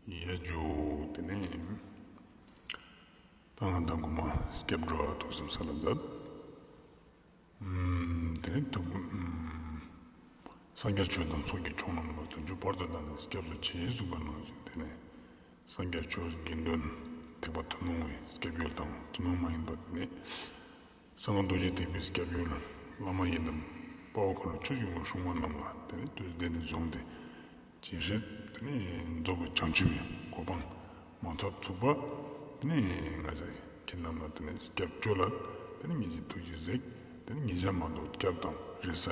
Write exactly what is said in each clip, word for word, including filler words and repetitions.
ཡ་ཇུ། དེ་ནས་ད་ང་དང་གོ་མ་སྐྱབས་འགྲོ་ཐུགས་བསམ་སལ་ལ་མཛད། ཨམ། དེ་ནས་ཐུགས་ཨམ། སངས་རྒྱས་ཆོས་དང་ཚོགས་ཀྱི་མཆོག་རྣམས་ལ། དུས་རྒྱུན་བར་དུ་བདག་ནི་སྐྱབས་སུ་མཆི། གསུངས་པ་ནང་བཞིན། དེ་ནས་སངས་རྒྱས་ཆོས་དགེ་འདུན་ཐེག་པ་ཐུན་མོང་བའི་སྐྱབས་ཡུལ་དང་ཐུན་མོང་མ་ཡིན་པ། དེ་ནས་གསང་སྔགས་རྡོ་རྗེ་ཐེག་པའི་སྐྱབས་ཡུལ་བླ་མ་ཡི་དམ་དཔའ་བོ་འཁོར་ལོ་ཆོས་སྐྱོང་གི་སྲུང་མ་རྣམས་ལ། དེ་ནས་དུས་འདི་ནས་བཟུང་སྟེ་ཇི་སྲིད་དེ་ནས་རྫོགས་པའི་བྱང་ཆུབ་ཀྱི་གོ་འཕང་མ་ཐོབ་ཚུགས་པ། དེ་ནས་ང་ཞའི་ཁྱེད་རྣམས་ལ་དེ་ནས་སྐྱབས་བཅོལ་ལ། དེ་ནས་ངེད་ཀྱི་ཐུགས་རྗེས་གཟིགས། དེ་ནས་ངེད་ཅག་མ་གཏོགས་སྐྱབས་དང་རེ་ས་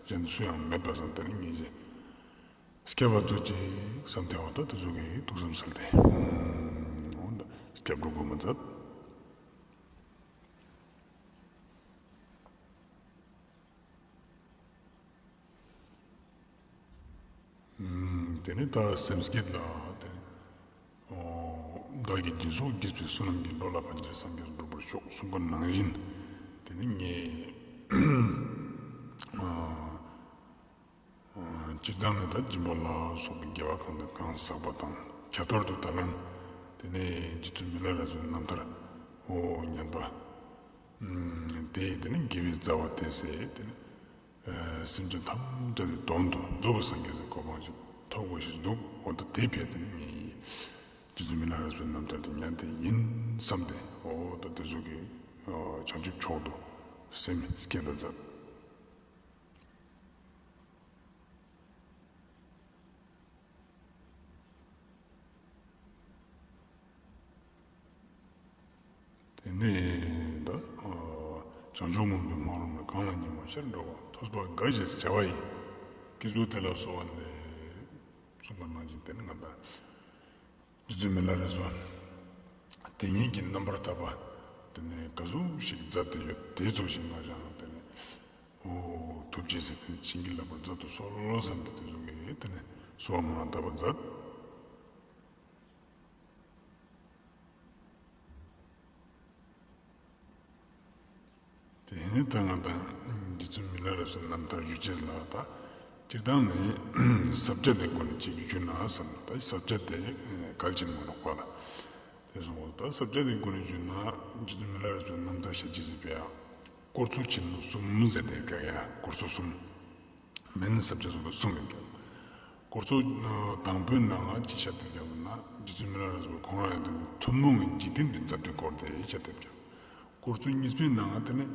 གཞན་སུ་ཡང་མེད་པ་སང་། དེ་ནས་ངེད་ཀྱི་སྐྱབས་པ་མཛོད་ཅིག་བསམ་སྟེ་འོ་ད་དེ་ཟུག་གི་ཐུགས་བསམ་སལ་ཏེ་འོ་ད་སྐྱབས་འགྲོ་གོ་མ་མཛད། དེ་ནས་ད་སེམས་བསྐྱེད་ལ་དེ་ནས་བདག་གིས་སྦྱིན་སོགས་བགྱིས་པའི་བསོད་ནམས་ཀྱིས། འགྲོ་ལ་ཕན་ཕྱིར་སངས་རྒྱས་འགྲུབ་པར་ཤོག་གསུངས་པ་ནང་བཞིན། དེ་ནས་ངས་སྤྱིར་བཏང་ནས་ད་སྦྱིན་པ་ལ་སོགས་པའི་དགེ་བ་གང་དང་གང་བསགས་པ་དང་། ཁྱད་པར་དུ་ད་ལན་དེ་ནས་རྗེ་བཙུན་མི་ལ་རས་པའི་རྣམ་ཐར་འོ་ཉན་པ་དེ་དེ་ནས་དགེ་བའི་རྩ་བ་དེ་ཟེར། དེ་ནས་སེམས་ཅན་ཐམས་ཅད་ནི་དོན་དུ་རྫོགས་པའི་སངས་རྒྱས་སི་གོ་འཕང་ཞིག་ཐོབ་དགོས་ཤེས་འདུག་འོ་ད་དེ་ཕི་ཡ་དེ་ནས་ངས་རྗེ་བཙུན་མི་ལ་རས་པའི་རྣམ་ཐར་དེ་ཉན་ཏེ་ཡིན་བསམ་སྟེ་འོ་ད་དེ་ཟུག་གི་བྱང་ཆུབ་མཆོག་ཏུ་སེམས་བསྐྱེད་ལ་མཛད། དེ་ནས་ད་བྱང་ཆུབ་སྨོན་པའི་སྨོན་ལམ་ལ། གང་ལ་སྙིང་མ་ཤར་འགྲོ་བ་ཐོབ་པར་དགའ་ཞེས་བྱ་བ་ཡི། སྐྱེ་ཚུལ་དེ་ལ་གསོལ་བ་འདེབས། གསུངས་པ་ནང་བཞིན་དེ་ནས་ང་དང་རྗེ་བཙུན་མི་ལ་རས་པ་དེ་ཉིད་ཀྱི་རྣམ་པར་ཐར་པ་དེ་ནས་ག་ཟུག་ཞིག་མཛད་དེ་ཡོད། དེ་ཙོགས་ཤིག་ང་ཞའང་དེ་ནས་འོ་ཐུབ་ཅེས་ཟེར་དེ་ནས་བྱིན་གྱིས་བརླབ་པར་མཛད་དུ་གསོལ་ལོ་བསམ་པ་དེ་ཟུག་གི་དེ་ནས་གསོལ་བ་སྨོན་ལམ་བཏབ་པ་མཛད། དེ་ནས་ད་ང་དང་རྗེ་བཙུན་མི་ལ་རས་པའི་རྣམ་ཐར་ཞུ་ཅེས་ལ་ད་སྤྱིར་བཏང་ནས་ས་བཅད་དེ་སྒོ་ནས་ཅིག་ཞུ་ན་བསམ། ད་ས་བཅད་དེ་གལ་ཆེན་མོ་ནོག་པ་ལ། དེ་སོང་བ་ད་ས་བཅད་དེ་སྒོ་ནས་ཞུ་ན་རྗེ་བཙུན་མི་ལ་རས་པའི་རྣམ་ཐར་ཞལ་ཆེ་ཟེར་བའི་ཡ་སྐོར་ཚུལ་ཆེན་མོ་གསུམ་ཟེར་ཏེ་ཡ་སྐོར་ཚུལ་གསུམ། མན་ས་བཅད་ཟེར་བ་གསུམ་ཡོད་ཀྱང་། སྐོར་ཚུལ་དང་པོའི་ནང་ང་ཅི་བཤད་དེ་ཀྱང་ཟེར་ན་རྗེ་བཙུན་མི་ལ་རས་པ་ཁོང་རང་ཡང་དེ་ནི་ཐུན་མོང་གི་འཇིག་རྟེན་པའི་མཛད་པའི་སྐོར་དེ་བཤད་དེ་ཀྱང་། སྐོར་ཚུལ་གཉིས་པའི་ནང་ང་དེ་ནི་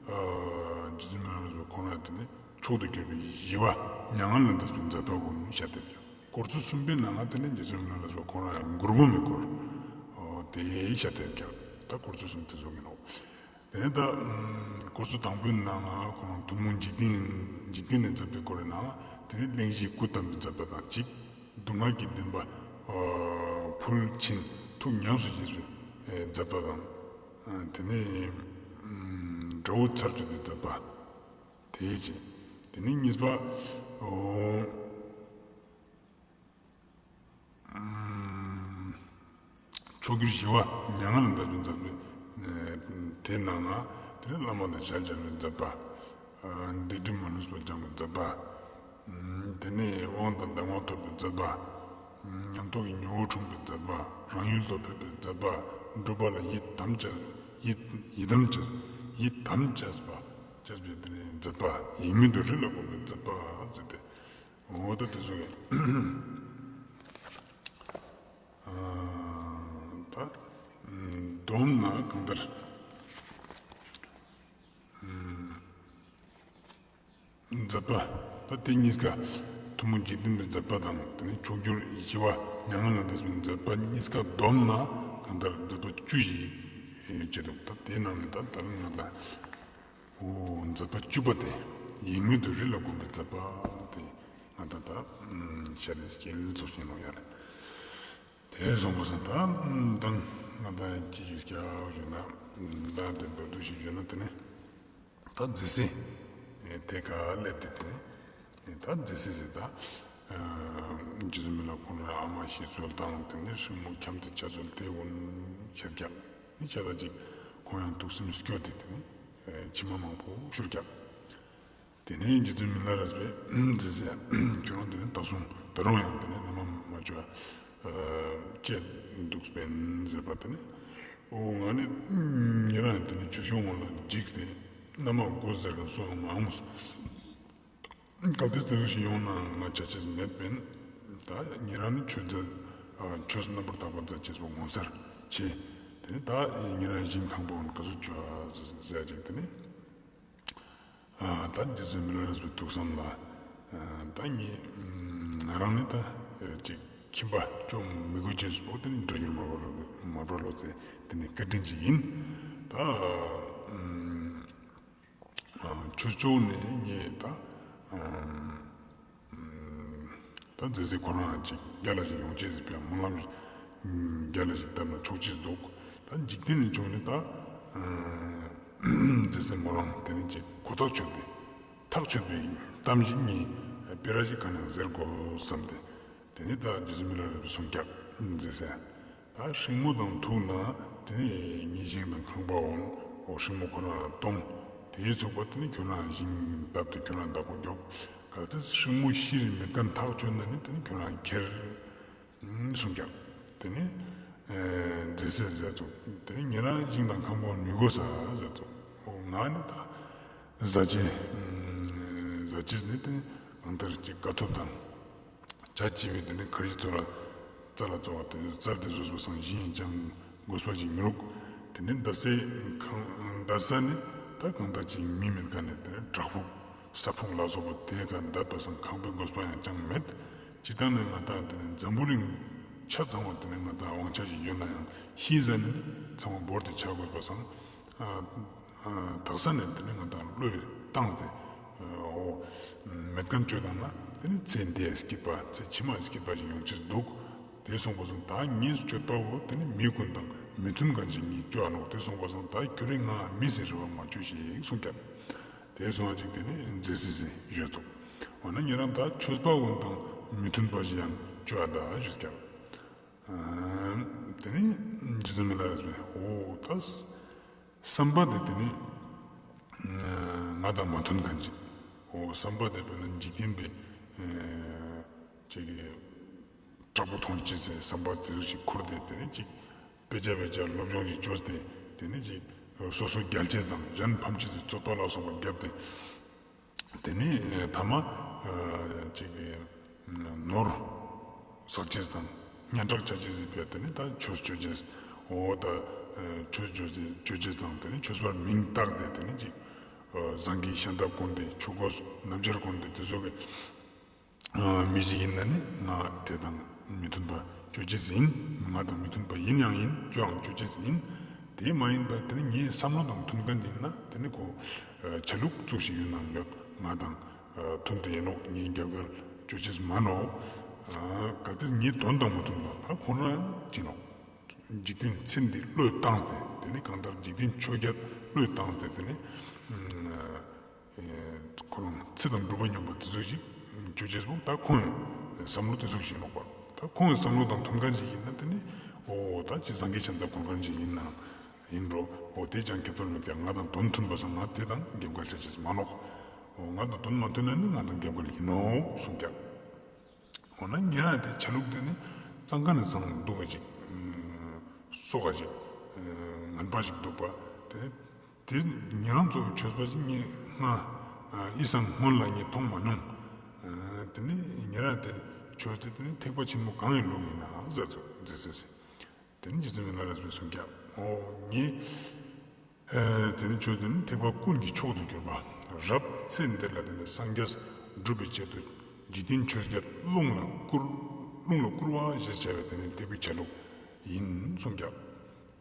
རྗེ་བཙུན་མི་ལ་རས་པ་ཁོང་རང་ཡང་དེ་ནི་མཆོག་ཏུ་གྱུར་པའི་ཞི་བ་མྱ་ངན་ལས་འདས་པའི་མཛད་པ་གུན་བཤད་དེ་ཀྱང་། སྐོར་ཚུལ་གསུམ་པའི་ནང་ང་དེ་ནི་རྗེ་བཙུན་མི་ལ་རས་པ་ཁོང་རང་ཡང་མགུར་འབུམ་མི་སྐོར་དེ་བཤད་དེ་ཀྱང་། ད་སྐོར་ཚུལ་གསུམ་དེ་ཚོ་ཡིན་ནོག། དེ་ནས་ད་སྐོར་ཚུལ་དང་པོའི་ནང་ང་ཁོ་རང་ཐུན་མོང་འཇིག་རྟེན་འཇིག་རྟེན་ནས་མཛད་པའི་སྐོར་རེ་ནང་དེ་ནས་གླེང་གཞི་སྐུ་བལྟམས་པའི་མཛད་པ་དང་གཅིག། སྡུག་བསྔལ་གྱི་བདེན་པ་ཕུལ་ཕྱིན་ཐུགས་ཉམས་སུ་བཞེས་པའི་མཛད་པ་དང་། དེ་ནས་དགྲ་བོ་ཚར་གཅོད་པའི་མཛད་པ་དེ་གཅིག། དེ་ནས་གཉིས་པ། མཆོག་གྱུར་ཞི་བ་མྱ་ངན་ལས་འདས་པའི་མཛད་པ་དེའི་ནང་ན་དེ་ནས་བླ་མ་དང་ཞལ་མཇལ་བའི་མཛད་པ། སྡིག་སྒྲིབ་མ་ནུས་པ་སྦྱང་བའི་མཛད་པ། དེ་ནས་དབང་དང་གདམས་ངག་ཐོབ་པའི་མཛད་པ། ཉམས་རྟོགས་ཀྱི་མྱོང་བ་འཁྲུངས་པའི་མཛད་པ། རང་ཡུལ་དུ་ཕེབས་པའི་མཛད་པ། སྒྲུབ་པ་ལ་ཡི་དམ་བཅས་ཡི་ཡི་དམ་བཅས་ཡི་དམ་བཅས་པ་བཅས་པའི་དེ་ནས་མཛད་པ། ཡིད་སྨོན་དང་རི་ལ་བསྐོར་བའི་མཛད་པ་ཟེར་ཏེ། འོ་ད་དེ་ཚོ་ཡིན། ད་བསྡོམས་ན་གང་ལྟར་མཛད་པ་ད་དེ་གཉིས་ཀ་ཐུན་མོང་འཇིག་རྟེན་པའི་མཛད་པ་དང་དེ་ནས་མཆོག་གྱུར་ཞི་བ་མྱ་ངན་ལས་འདས་པའི་མཛད་པ་གཉིས་ཀ་བསྡོམས་ན་གང་ལྟར་མཛད་པ་བཅུ་ཞིག་བྱེད་འདུག། ད་དེའི་ནང་ནས་ད་ད་ལན་ང་ད། འོ་མཛད་པ་བཅུ་པ་དེ་ཡིད་སྨོན་དང་རི་ལ་བསྐོར་བའི་མཛད་པ་དེ་ང་ད་ད་ཤར་རིའི་སྐྱེས་ལ་ཚོགས་ཤིང་ནོ་ཡ་ལ། དེ་སོང་པ་སང་ད་ད་ང་ད་ཅི་ཞིག་སྐྱག་ཞུ་ན་ད་དེ་འབོད་དུ་ཞིག་ཞུ་ན་དེ་ནི་ད་མཛད་སེ་དེ་ཀ་སླེབས་ཏེ་དེ་ནི་ད་མཛད་སེ་ཟེར་ད་རྗེ་བཙུན་མི་ལ་ཁོང་རང་ཨ་མ་ཤི་ཚུལ་དང་དེ་ནི་སྲིང་མོ་འཁྱམས་ཏེ་ཆ་ཚུལ་དེ་འུན་ཤར་རྒྱག་ནི་ཆ་ད་ཅིག་ཁོང་ཡང་ཐུགས་སེམས་སྐྱོ་སྟེ་དེ་ནི་མཆི་མ་མང་པོ་ཤོར་རྒྱག། དེ་ནས་རྗེ་བཙུན་མི་ལ་རས་པས་མཛད་སེ་ཁྱོད་རང་དེ་ནས་ད་སོང་ད་རུང་ཡང་དེ་ནས་མནའ་མ་མ་བཅོས་ ཅེས་འདུག་པིན་ཟེར་བ་དེ་ནི། འོ་ང་ནི་ཉེ་རང་དེ་ནི་ཆོས་སྐྱོང་ངོ་ལ་འཇིགས་ཏེ་མནའ་མ་དགོས་ཟེར་ག་སོང་མ་འོངས། གལ་ཏེ་དེ་ཟུག་ཞིག་ཡོང་ན་ང་ཆ་ཅེས་མེད་པིན། ད་ཉེ་རང་ནི་ཆོས་མཛད་ཆོས་རྣམ་པར་དག་པ་མཛད་ཅེས་པོ་ངོ་མཚར་ཆེ། དེ་ནི་ད་ཉེ་རང་ཞིང་ཁང་པ་འོན་ག་ཟུག་ཅོ་ཟེར་ཅིག་དེ་ནི། ད་རྗེ་བཙུན་མི་ལ་རས་པའི་ཐུགས་བསམ་ལ། ད་ངས་ང་རང་ནི་ད་ཅིག་ཁྱིམ་པ་ཅོ་མི་དགོས་ཅེས་པོ་དེ་ནི་སྒྲ་སྒྱུར་མར་པ་ལོ་ཙེ་དེ་ནི་བཀའ་དྲིན་ཅིག་ཡིན། ད་ཆོས་ཕྱོགས་ནས་ངས་ད་ད་མཛད་སེ་ཁོ་རང་ཅིག་རྒྱ་ལ་ཞིག་ཡོང་ཅེས་ཟེར་བའི་སྨོན་ལམ་རྒྱ་ལ་ཞིག་བཏབ་ན་ཆོག་ཅེས་འདུག་ད་འཇིག་རྟེན་ནས་བྱུང་ནས་ད་མཛད་སེ་སྨོན་ལམ་དེ་ནི་ཅིག་ཁོ་ཐག་ཆོད་པའི་ཐག་ཆོད་པའི་གཏམ་ཞིག་ངས་སྤེ་ར་ཞིག་ག་ནས་ཟེར་དགོས་བསམ་སྟེ། དེ་ནི་ད་རྗེ་བཙུན་མི་ལ་རས་པའི་གསུང་རྒྱབ་མཛད་སེ། ད་སྲིང་མོ་དང་ཐུག་ན་དེ་ནི་ངའི་ཞིང་དང་ཁང་པ་འོན། འོ་སྲིང་མོ་ཁོ་རང་ལ་གཏོང་། དེའི་ཚུགས་པ་དེ་ནི་ཁྱོད་རང་ཞིང་བཏབ་སྟེ་ཁྱོད་རང་བདག་པོ་རྒྱོབ། གལ་ཏེ་སྲིང་མོ་ཤི་རེ་མེད་མཁན་ཐག་ཆོད་ན་ནི་དེ་ནི་ཁྱོད་རང་ཁྱེར་གསུང་རྒྱབ། དེ་ནི་མཛད་སེ་ཟེར་ཚུགས། དེ་ནི་ཉེ་རང་ཞིང་དང་ཁང་པ་འོན་མི་དགོས་ས་ཟེར་ཚུགས། འོ་ང་ནི་ད་ཟ་ཅེས་ཟ་ཅེས་ནི་དེ་ནི་གང་ལྟར་ཅིག་དཀའ་ཐུབ་དང་། བྱ་བྱེད་པའི་དེ་ནི་ཁ་ཡི་ཚོ་ལ་རྩ་ལ་བཙོ་བ་དེ་རྩལ་དེ་བཟོས་པ་སང་ཞིང་ཡང་ཅང་དགོས་པ་ཞིག་མི་རུག། དེ་ནི་འདའ་སའི་ཁང་འདའ་ས་ནི་ད་གང་ལྟར་ཅིག་མི་མེད་མཁན་ནི་དེ་ནི་བྲག་ཕུག་ས་ཕུག་ལ་སོགས་པ་དེ་ག་འདའ་བ་སང་ཁང་པའི་དགོས་པ་ཡང་ཅང་མེད། སྤྱིར་བཏང་ནི་ང་དང་དེ་ནི་འཛམ་བུ་གླིང་ཆ་ཚང་བ་དེ་ནི་ང་དང་དབང་ཆ་ཞིག་ཡོད་ན་ཡང་ཤི་ཟ་ནི་ནི་ཚང་མ་བོར་ཏེ་ཆ་དགོས་པ་སང་། དག་ས་ནས་དེ་ནི་ང་དང་བློས་བཏང་སྟེ། འོ། མེད་མཁན་བཅོས་བཏང་ན་དེ་ནི་ཚེ་འདིའི་སྐྱིད་པ་ཚེ་ཕྱི་མའི་སྐྱིད་པ་ཞིག་ཡོང་ཅེས་འདུག། དེ་སོང་པ་སང་ད་ངས་སྤྱོད་པ་བོ་དེ་ནི་མི་ཀུན་དང་མི་མཐུན་མཁན་ཞིག་ངས་བཅོ་ཨ་ནོག། དེ་སོང་པ་སང་ད་ཁྱོད་རེ་ང་མི་ཟེར་རེ་བ་མ་བཅོས་ཤིག་གསུངས་ཀྱང་། དེ་སོང་བ་ཅིག་དེ་ནི་མཛད་སི་སི་ཡོད་ཚོགས། འོ་ན་ཉེ་རང་ད་ཆོས་པ་ཀུན་དང་མི་མཐུན་པ་ཞིག་ཡང་བཅོ་ཨ་ད་ཞུས་ཀྱང་། དེ་ནི་རྗེ་བཙུན་མི་ལ་རས་པས་འོ་ད། བསམ་པ་དེ་དེ་ནི་ང་དང་མ་མཐུན་མཁན་ཅིག། འོ་བསམ་པ་དེ་དཔེར་ན་འཇིག་རྟེན་པའི་ཅིག་གི་དྲག་པོ་མཐོང་ཅེས་སི་བསམ་པ་དེ་ཚོ་ཞིག་ཁུར་ཏེ་དེ་ནི་ཅིག་དཔེ་ཆ་བེ་ཆ་སློབ་སྦྱོང་ཞིག་བཅོས་ཏེ་དེ་ནི་ཅིག་སོ་སོ་རྒྱལ་ཅེས་དང་གཞན་ཕམ་ཅེས་སི་རྩོད་པ་ལ་སོགས་པ་བརྒྱབ་སྟེ། དེ་ནས་ཐ་མ་ཅིག་ནོར་བསགས་ཅེས་དང་སྙན་གྲགས་ཆ་ཅེས་སི་ཕིའ་དེ་ནས་ད་ཆོས་སྤྱོད་ཅེས། འོ་ད་ཆོས་སྤྱོད་ཅེས་དང་དེ་ནས་ཆོས་པར་མིང་བཏགས་ཏེ་དེ་ནས་ཅིག་ཟང་ངེ་ཤམ་ཐབས་གོན་ཏེ་ཆོས་གོས་སྣམ་སྦྱར་གོན་ཏེ་དེ་ཚོ་གི་མི་ཞིག་ཡིན་ན་ནི་ང་དེ་དང་མི་མཐུན་པ་བཅོ་ཅེས་ཡིན། ང་དང་མི་མཐུན་པ་ཡིན་ཡང་ཡིན། བཅོ་ཡང་བཅོ་ཅེས་ཡིན། དེ་མ་ཡིན་པ་དེ་ནི་ངའི་བསམ་བློ་དང་མཐུན་མཁན་ཡིན་ན་དེ་ནི་ཁོ་ཆ་ལུགས་ཙོགས་ཤིག་ཡོད་ན་ཡོད། ང་དང་མཐུན་དེ་ཡིན་ནོག། ངའི་རྒྱབ་འགལ་བཅོ་ཅེས་མ་ནོག། གལ་ཏེ་ངའི་དོན་དང་མ་མཐུན་པ་ད་ཁོ་རང་ཅི་ནོག། འཇིག་རྟེན་ཚེ་འདི་བློས་བཏང་སྟེ་དེ་ནི་གང་ལྟར་འཇིག་རྟེན་ཆོས་བརྒྱད་བློས་བཏང་སྟེ་དེ་ནི། ཁོ་རང་ཚེ་དང་སྒྲུབ་པ་སྙོམས་པ་དེ་ཚོ་ཞིག་བཅོ་ཅེས་པོ་ད་ཁོང་གི་བསམ་བློ་དེ་ཚོ་ཞིག་ནོག་པ། ད་ཁོང་གི་བསམ་བློ་དང་མཐུན་མཁན་ཞིག་ཡིན་ན་དེ་ནི་འོ་ད་ཅི་ཟང་ངེ་ཤམ་ཐབས་གོན་མཁན་ཞིག་ཡིན་ན་ཡིན་རོ། འོ་དེ་ཅང་ཁྱད་པར་མེད་ཀྱང་ང་དང་དོན་མཐུན་པ་སང་ང་དེ་དང་རྒྱབ་འགལ་བཅོ་ཅེས་མ་ནོག། འོ་ང་དང་དོན་མ་མཐུན་ན་ནི་ང་དང་རྒྱབ་འགལ་ཡིན་ནོག་གསུངས་ཀྱང་། འོ་ན་ཉེ་རང་དེ་ཆ་ལུགས་དེ་ནི་གཙང་ཁ་ནས་གཙང་འདུག་ག་ཅིག་སོ་ག་ཅིག་ངན་པ་ཞིག་འདུག་པ། དེ་ནི་དེ་ཉེ་རང་ཚོ་གི་ཆོས་པ་ཞིག་ངས་སྔ་ཨི་སང་སྔོན་ལ་ངས་མཐོང་མ་མྱོང་། དེ་ནི་ཉེ་རང་དེ་ཆོས་དེ་དེ་ནི་ཐེག་པ་ཆེན་པོ་གང་ཡིན་ལུགས་ཡིན་ན་ཟེར་ཚོ་མཛད་སེ། དེ་ནི་རྗེ་བཙུན་མི་ལ་རས་པས་གསུངས་ཀྱང་འོ་ངས། དེ་ནི་ཆོས་དེ་ནི་ཐེག་པ་ཀུན་གྱི་མཆོག་ཏུ་གྱུར་པ། རབ་ཚེ་འདི་ལ་དེ་ནི་སངས་རྒྱས་སྒྲུབ་པའི་ཆེད་དུ་འཇིག་རྟེན་ཆོས་བརྒྱད་རླུང་ལ་བསྐུར། རླུང་ལ་བསྐུར་བ་ཞེས་བྱ་བའི་དེ་ནི་ཐེག་པའི་ཆ་ལུགས་ཡིན་གསུངས་ཀྱང་།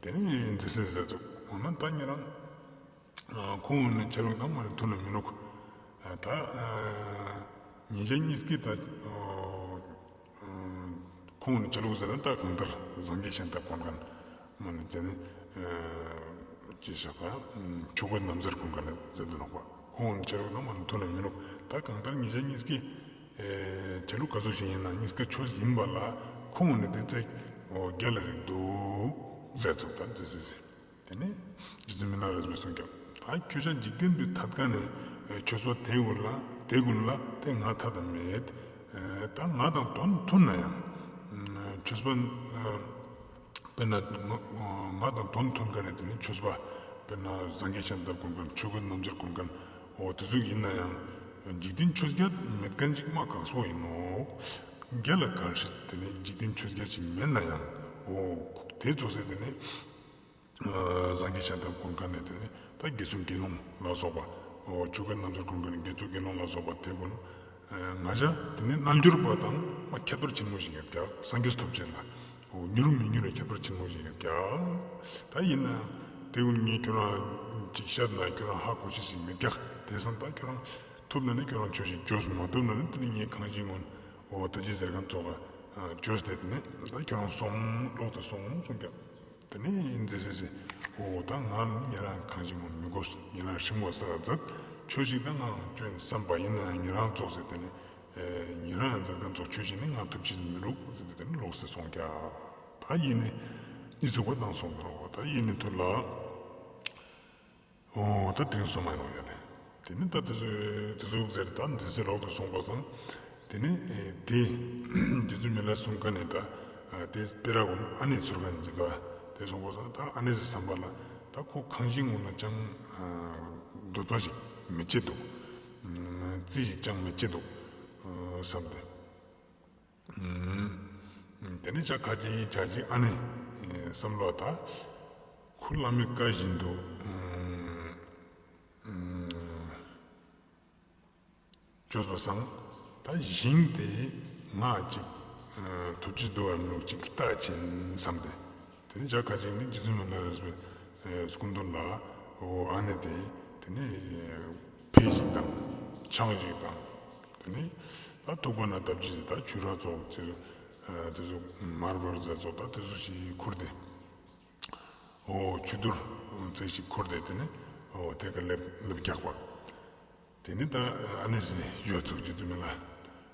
དེ་ནི་མཛད་སེ་ཟེར་ཚོ་འོ་ན་ད་ཉེ་རང་ཁོང་ནི་ཆ་ལུགས་དང་མ་ནི་མཐུན་ན་མི་ནུག། ད་ཉེ་ཞ་གཉིས་ཀྱི་ད་ཁོང་ནི་ཆ་ལུགས་ཟེར་ན་ད་གང་ལྟར་ཟང་ངེ་ཤམ་ཐབས་གོན་མཁན་མ་ནི་དེ་ནི་ཅི་ཞག་པ་ཆོས་གོས་སྣམ་སྦྱར་གོན་མཁན་ཟེར་དུ་ནོག་པ། ཁོང་ནི་ཆ་ལུགས་དང་མ་ནི་མཐུན་ན་མི་ནུག། ད་གང་ལྟར་ཉེ་ཞ་གཉིས་ཀྱི་ཆ་ལུགས་ག་ཚོད་ཞིག་ཡིན་ན་གཉིས་ཀ་ཆོས་ཡིན་པ་ལ་ཁོང་ནི་དེ་ཚེ་རྒྱ་ལ་རིགས་འདུག་ཟེར་ཚོ་ད་མཛད་སེ་ཟེར། དེ་ནས་རྗེ་བཙུན་མི་ལ་རས་པས་གསུངས་ཀྱང་། ད་ཁྱོད་ཅག་འཇིག་རྟེན་པའི་ཐད་ཀ་ནས་ཆོས་པ་དེ་ཀུན་ལ་དེ་ཀུན་ལ་དེ་ང་ཐ་དད་མེད། ད་ང་དང་དོན་མཐུན་ན་ཡང་ ཆོས་པ་ཨ་དཔེར་ན་ང་ང་དང་དོན་མཐུན་མཁན་ནི་དེ་ནི་ཆོས་པ་དཔེར་ན་སངས་རྒྱས་ཤམ་ཐབས་གོན་མཁན་ཆོས་གོས་རྣམ་གསུམ་གོན་མཁན་འོ་དེ་ཟུག་ཡིན་ན་ཡང་འཇིག་རྟེན་ཆོས་བརྒྱད་མེད་མཁན་ཅིག་མ་ཁག་པོ་ཡིན་ནོག། རྒྱལ་ལ་གང་ཞིག་དེ་ནི་འཇིག་རྟེན་ཆོས་བརྒྱད་ཅིག་མེད་ན་ཡང་འོ་དེ་ཙོགས་སེ་དེ་ནི་ཨ་སངས་རྒྱས་ཤམ་ཐབས་གོན་མཁན་ནི་དེ་ནི་ད་དགེ་ཚུལ་དགེ་སློང་ལ་སོགས་པ་འོ་ཆོས་གོས་རྣམ་གསུམ་གོན་མཁན་ནི་དགེ་ཚུལ་དགེ་སློང་ལ་སོགས་པ་དེ་ཀུན་ང་ཅག་དེ་ནི་རྣལ་འབྱོར་པ་དང་མ་ཁྱད་པར་ཆེན་མོ་ཞིག་ཡོད་ཀྱག། སངས་རྒྱས་ཐོབ་ཅེས་ལ་འོ་མྱུར་མི་མྱུར་ལ་ཁྱད་པར་ཆེན་མོ་ཞིག་ཡོད་ཀྱག། ད་ཡིན་ན་དེ་ཀུན་ངས་ཁྱོད་རང་ཅིག་བཤད་ན་ཁྱོད་རང་ཧ་གོ་ཤེས་ཞིག་མེད་ཀྱག། དེ་སང་ད་ཁྱོད་རང་ཐུབ་ན་ནི་ཁྱོད་རང་ཆོས་ཤིག་བཅོས། མ་ཐུབ་ན་ནི་དེ་ནི་ངས་གང་ཞིག་ཀུན་འོ་ད་ཅི་ཟེར་མཁན་ཙོགས་ལ་བཅོས་ཏེ་དེ་ནི་ད་ཁྱོད་རང་སོང་ལོག་ཏུ་སོང་གསུངས་ཀྱག། དེ་ནས་མཛེས་སེ་སེ་འོ་ད་ང་ནི་ཉེ་རང་གང་ཞིག་ཀུན་མི་དགོས། ཉེ་རང་ཧྲིང་བ་ས་ལ་མཛད། ཆོས་ཤིག་ད་ང་བཅོས་བསམ་པ་ཡིན་ན་ཉེ་རང་ཙོགས་སེ་དེ་ནི་ཨེ་ཉེ་རང་མཛད་མཁན་ཙོགས་ཆོས་ཤིག་ནི་ང་ཐུབ་ཅེས་མི་རུག་ཟེར་ཏེ་དེ་ནི་ལོག་སེ་སོང་ཀྱག། ད་ཡིན་ནི་ཨི་ཚུགས་པ་དང་སོང་ཀྱག། འོ་ད་ཡིན་ནི་ཐུར་ལ། འོ་ད་དེ་རིང་སོང་མ་ཡོང་ཡ་ལེ། དེ་ནི་ད་དེ་ཟུག་དེ་ཟུག་ཟེར་ད་མཛེས་སེ་ལོག་ཏུ་སོང་པ་སང་། དེ་ནི་ཨེ་དེ་རྗེ་བཙུན་མི་ལ་གསུངས་མཁན་ནི་ད་ཨ་དེ་སྤེ་ར་ཀུན་ཨ་ནེ་ཚུར་མཁན་ཅིག་ད་དེ་སོང་པ་སང་ད་ཨ་ནེ་ཟེར་བསམ་པ་ལ་ད་ཁོ་གང་ཞིག་ཀུན་ལ་ཅང་འདོད་པ་ཞིག་མི་བྱེད་འདུག། རྩིས་ཤིག་ཅང་མི་བྱེད་འདུག་བསམ་སྟེ། དེ་ནས་ཅག་ཁ་ཅིག་ཅག་ཅིག་ཨ་ནེ་བསམ་བློ་ད་ཁོ་བླ་མའི་བཀའ་བཞིན་དུ་བཅོས་པ་སང་ད་ཞིང་དེ་ང་ཅིག་ཐོབ་ཅི་འདུག་ག་མི་འདུག་ཅིག་ལྟ་ཅེས་བསམ་སྟེ། དེ་ནས་ཅག་ཁ་ཅིག་ནི་རྗེ་བཙུན་མི་ལ་རས་པའི་སྐུ་མདུན་ལ་འོ་ཨ་ནེ་དེ་དེ་ནས་ཕེ་ཞིག་དང་ཆང་ཞིག་དང་དེ་ནས་ད་ཐུག་པ་ན་བཏབ་ཅེས་ད་ཆུ་རགས་ཙོགས་ཅིག་དེ་ཟུག་མར་བར་ཟས་ཙོགས་ད་དེ་ཟུག་ཞིག་ཁུར་ཏེ། འོ་ཆུ་དུར་ཙེ་ཞིག་ཁུར་ཏེ་དེ་ནས་འོ་དེ་ཀ་ལེབ་ལེབ་རྒྱག་པ། དེ་ནས་ད་ཨ་ནེ་ཟེར་ཞུ་ཚུགས་རྗེ་བཙུན་མི་ལ།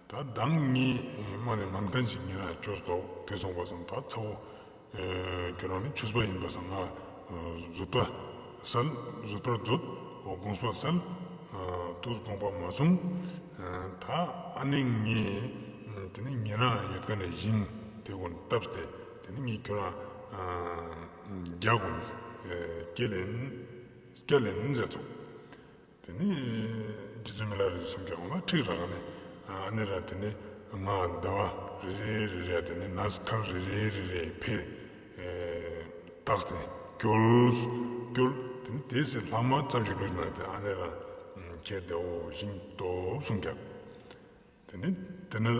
ད་མདང་ངས་མ་ནེ་མན་མཁན་ཞིག་ཉེ་རང་བཅོས་ཏོག་དེ་སོང་པ་སང་ད་ཚ་བོ་ཁྱོད་རང་ནི་ཆོས་པ་ཡིན་པ་སང་ང་བཟོད་པ་སལ། བཟོད་པར་མཛོད། འོ་དགོངས་པ་སལ། དུས་དགོངས་པ་མ་བྱུང་། ད་ཨ་ནེ་ངས་དེ་ནས་ཉེ་རང་ཡོད་མཁན་ནི་ཞིང་དེ་ཀུན་བཏབ་སྟེ་དེ་ནས་ངས་ཁྱོད་རང་རྒྱག་གུན་སྐྱེལ་ལེན་སྐྱེལ་ལེན་མཛད་ཚུགས། དེ་ནས་རྗེ་བཙུན་མི་ལ་རས་པས་གསུངས་ཀྱག། འོ་ན་ཁྲིག་རག་ནས་ཨ་ནེ་ར་དེ་ནས་ང་ཟླ་བ་རེ་རེ་རེ་རེ་དེ་ནས་ནས་སྐལ་རེ་རེ་རེ་རེ་ཕེ་བཏགས་ཏེ་སྐྱོལ་སྐྱོལ། དེ་ནས་དེ་སེ་ལྷག་མ་ཙམ་ཞིག་ལུས་ན་དེ་ཨ་ནེ་ར་ཁྱེར་ཏེ་འོ་ཞིང་སྟོབས་གསུངས་ཀྱག། དེ་ནས་དེ་ནས་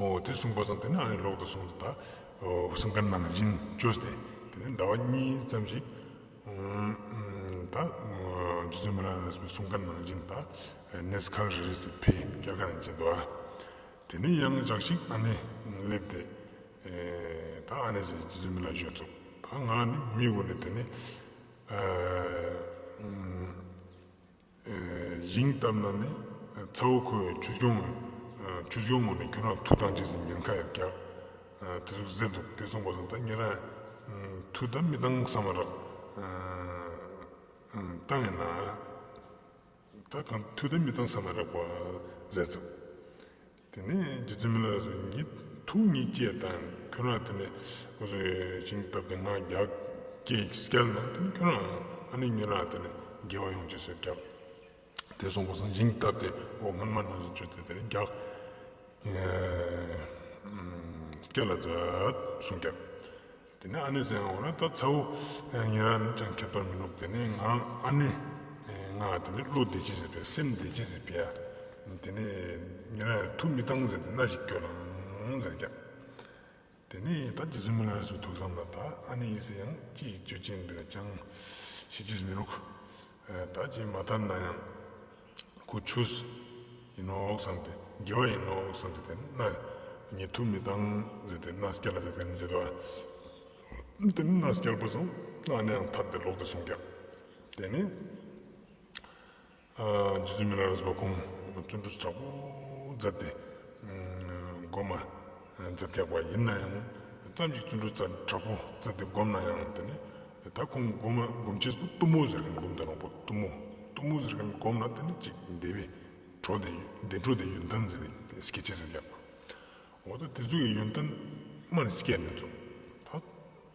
འོ་དེ་གསུངས་པ་སང་དེ་ནས་ཨ་ནེ་ལོག་ཏུ་སོང་སྟེ་ད་འོ་གསུང་མཁན་ནང་བཞིན་བཅོས་ཏེ་དེ་ནས་ཟླ་བ་གཉིས་ཙམ་ཞིག་ད་རྗེ་བཙུན་མི་ལ་རས་པའི་གསུང་མཁན་ནང་བཞིན་ད་ནས་སྐལ་རེ་རེ་ཟེར་ཕེ་སྐྱེལ་མཁན་ཅིག་འདུག། དེ་ནས་ཡང་ཅག་ཞིག་ཨ་ནེ་སླེབས་ཏེ་ད་ཨ་ནེ་ཟེར་རྗེ་བཙུན་མི་ལ་ཞུ་ཚུགས། ད་ང་ནི་མི་ཀུན་ནི་དེ་ནས་ཨ་ཞིང་བཏབ་ན་ནི་ཚ་བོ་ཁོའི་ཆུ་སྐྱོང་ཆུ་སྐྱོང་ངོ་ནས་ཁྱོད་རང་མཐུ་བཏང་ཅེས་སི་ཉེན་ཁ་ཡོད་ཀྱག། དེ་ཟུག་ཟེར་འདུག། དེ་སོང་པ་སང་ད་ཉེ་རང་མཐུ་ད་མི་བཏང་བསམ་མ་རག། བཏང་ཡིན་ན་ད་གང་མཐུ་ད་མི་བཏང་བསམ་མ་རག་པ་ཟེར་ཚུགས། དེ་ནས་རྗེ་བཙུན་མི་ལ་རས་པས་ངས་མཐུ་ངས་ཅི་ཡ་བཏང་། ཁྱོད་རང་དེ་ནས་འུ་ཚོ་ཞིང་བཏབ་སྟེ་ང་རྒྱག་སྐྱེལ་སྐྱེལ་ན་དེ་ནས་ཁྱོད་རང་ཨ་ནེ་ཉེ་རང་དེ་ནས་དགེ་བ་ཡོང་ཅེས་སི་རྒྱག། དེ་སོང་པ་སང་ཞིང་བཏབ་སྟེ་འོ་སྔན་མ་ནང་བཞིན་བཅོས་ཏེ་དེ་ནས་རྒྱག་སྐྱེལ་ལ་མཛད་གསུངས་ཀྱག། དེ་ནས་ཨ་ནེ་ཟེར་ཡང་འོ་ན་ད་ཚ་བོ་ཉེ་རང་ནི་ཅང་ཁྱད་པར་མི་འདུག། དེ་ནས་ང་ཨ་ནེ་ང་དེ་ནས་བློ་བདེ་ཅེས་ཟེར་བའི་སེམས་བདེ་ཅེས་ཟེར་བའི་དེ་ནས་ཉེ་རང་མཐུ་མི་བཏང་ཟེར་ཏེ་མནའ་ཞིག་སྐྱོལ་ལང་ཟེར་ཀྱག། དེ་ནས་ད་རྗེ་བཙུན་མི་ལ་རས་པའི་ཐུགས་བསམ་ལ་ད་ཨ་ནེ་ཡིན་སེ་ཡང་ཅི་ཞིག་བཅོ་ཅེས་ཡིན་པས་ན་ཅང་ཤེས་ཅེས་མི་འདུག། ད་ཅི་མ་ཐར་ན་ཡང་ཁོ་ཆོས་ཡིན་ནོག་བསམ་སྟེ་དགེ་བ་ཡིན་ནོག་བསམ་སྟེ་དེ་ནས་ངས་མཐུ་མི་བཏང་ཟེར་ཏེ་མནའ་སྐྱེལ་ལ་ཟེར་ཏེ་ནི་བྱེད་དོ། དེ་ནས་མནའ་སྐྱེལ་པ་སང་ཨ་ནེ་ཡང་ཐར་ཏེ་ལོག་སྟེ་སོང་ཀྱག། དེ་ནས་རྗེ་བཙུན་མི་ལ་རས་པ་ཁོང་བརྩོན་འགྲུས་དྲག་པོ་མཛད་དེ་སྒོམ་མ་མཛད་ཀྱག་པ་ཡིན་ན་ཡང་ཙམ་ཞིག་བརྩོན་འགྲུས་དྲག་པོ་མཛད་དེ་སྒོམ་ན་ཡང་དེ་ནས་ད་ཁོང་སྒོམ་མ་སྒོམ་ཅེས་པོ་གཏུམ་མོ་ཟེར་མཁན་སྒོམ་དང་རོང་པོ་གཏུམ་མོ་གཏུམ་མོ་ཟེར་མཁན་སྒོམ་ན་དེ་ནས་ཅིག་བདེ་བའི་འགྲོ་བདེ་བདེ་འགྲོ་བདེ་ཡོན་ཏན་ཟེར་ཏེ་སྐྱེ་ཅེས་ཟེར་ཀྱག་པ། འོ་ད་དེ་ཚོ་གི་ཡོན་ཏན་མ་ནི་སྐྱེ་ནི་ཚོ་ད་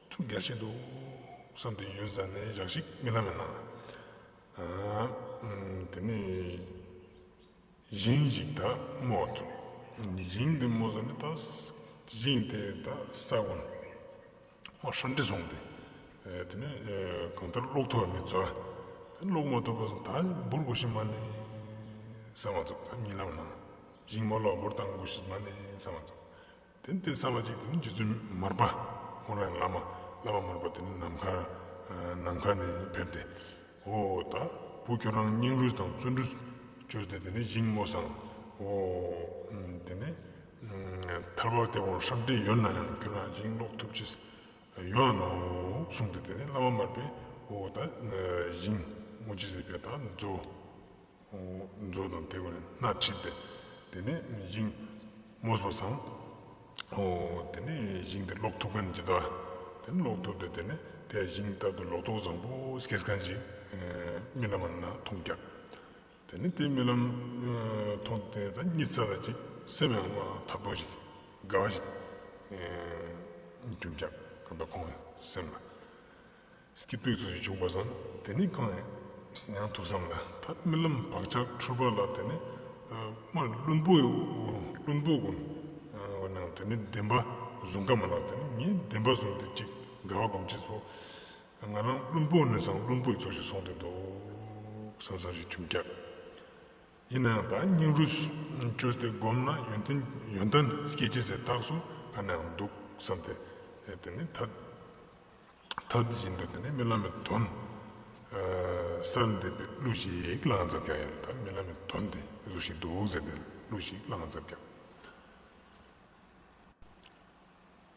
ཚུ་རྒྱལ་ཞིག་འདུག་བསམ་སྟེ་ཡོད་ཟ་ནས་ཞག་ཞིག་རྨི་ལམ་ཡིན་ན། ཨ་དེ་ནས་ཞིང་ཞིག་ད་རྨོ་ཚུགས། ཞིང་དེ་རྨོ་ཟ་ནས་ད་ཞིང་དེ་ད་ས་ཀུན་འོ་ཧྲམ་ཏེ་སོང་སྟེ། ཨེ་དེ་ནས་ཨེ་གང་ལྟར་ལོག་ཐུབ་མི་ཚོ། ད་ལོག་མ་ཐུབ་པ་སོང་ད་འབུར་དགོས་ཤེས་མ་ནི་བསམ་མ་ཚུགས། ད་རྨི་ལམ་ན་ཞིང་རྨོ་ལ་འབུར་བཏང་དགོས་ཤེས་མ་ནི་བསམ་མ་ཚུགས། དེ་དེ་བསམ་པ་ཅིག་དེ་ནི་རྗེ་བཙུན་མར་པ་ཁོང་རང་བླ་མ་བླ་མ་མར་པ་དེ་ནི་ནམ་མཁའ་ནམ་མཁའ་ནས་ཕེབས་ཏེ། འོ་ད་བུ་ཁྱོད་རང་སྙིང་རུས་དང་བརྩོན་འགྲུས་བཅོས་ཏེ་དེ་ནི་ཞིང་རྨོ་སང་། འོ་དེ་ནི་ཐར་པ་དེ་འོ་ཧྲམ་ཏེ་ཡོད་ན་ཡང་ཁྱོད་རང་ཞིང་ལོག་ཐུབ་ཅེས་ཡོད་ནོ་གསུངས་ཏེ་དེ་ནི་བླ་མ་མར་པས་འོ་ད་ཞིང་རྨོ་ཅེས་ཟེར་བའི་ད་མཛོ། འོ་མཛོ་དང་དེ་ཀུན་ནི་སྣ་ཁྲིད་དེ་དེ་ནས་ཞིང་རྨོས་པ་སང་། འོ་དེ་ནས་ཞིང་དེ་ལོག་ཐུབ་མཁན་ཅིག་འདུག་དེ་ནས་ལོག་ཐུབ་སྟེ་དེ་ནས་དེ་ཞིང་ལྟ་བུ་ལོ་ཏོག་བཟང་པོ་སྐྱེས་མཁན་ཅིག་རྨི་ལམ་ན་མཐོང་ཀྱག་དེ་ནས་དེ་རྨི་ལམ་མཐོང་སྟེ་ད་གཉིད་སད་ཅིག་སེམས་ཡང་མ་ཐག་པོ་ཞིག་དགའ་བ་ཞིག་བྱུང་ཀྱག་གང་ལྟར་ཁོང་སེམས་ལ། སྐྱིད་པོའི་ཚུལ་ཞིག་བྱུང་པ་སང་དེ་ནི་གང་ཡང་ཐུགས་བསམ་ལ་ད་རྨི་ལམ་བག་ཆགས་འཁྲུལ་པ་ལ་དེ་ནི་མ་བླུན་པོ་བླུན་པོ་ཀུན་འོ་ན་དེ་ནི་བདེན་པ་བཟུང་ཀ་མ་ལ་དེ་ནི་ངས་བདེན་པ་བཟུང་སྟེ་ཅིག་དགའ་བ་སྒོམ་ཅེས་པོ་ང་རང་བླུན་པོ་ནས་སང་བླུན་པོའི་ཚུལ་ཞིག་སོང་སྟེ་འདུག་བསམ་བསམ་ཞིག་བྱུང་ཀྱག་ཡིན་ནའང་ད་སྙིང་རུས་བཅོས་ཏེ་བསྒོམས་ན་ཡོན་ཏན་ཡོན་ཏན་སྐྱེ་ཅེས་སི་རྟགས་སུ་ག་ནའང་འདུག་བསམ་སྟེ་དེ་ནི་ཐད། ཐད་བཞིན་དུ་དེ་ནས་རྨི་ལམ་མི་དོན་གསལ་འདེབས་པའི་གླུ་ཞིག་བླངས་མཛད་ཀྱང་ཡང་ད་རྨི་ལམ་མི་དོན་དེ་ཟུག་ཞིག་འདུག་ཟེར་ཏེ་གླུ་ཞིག་བླངས་མཛད་ཀྱང་།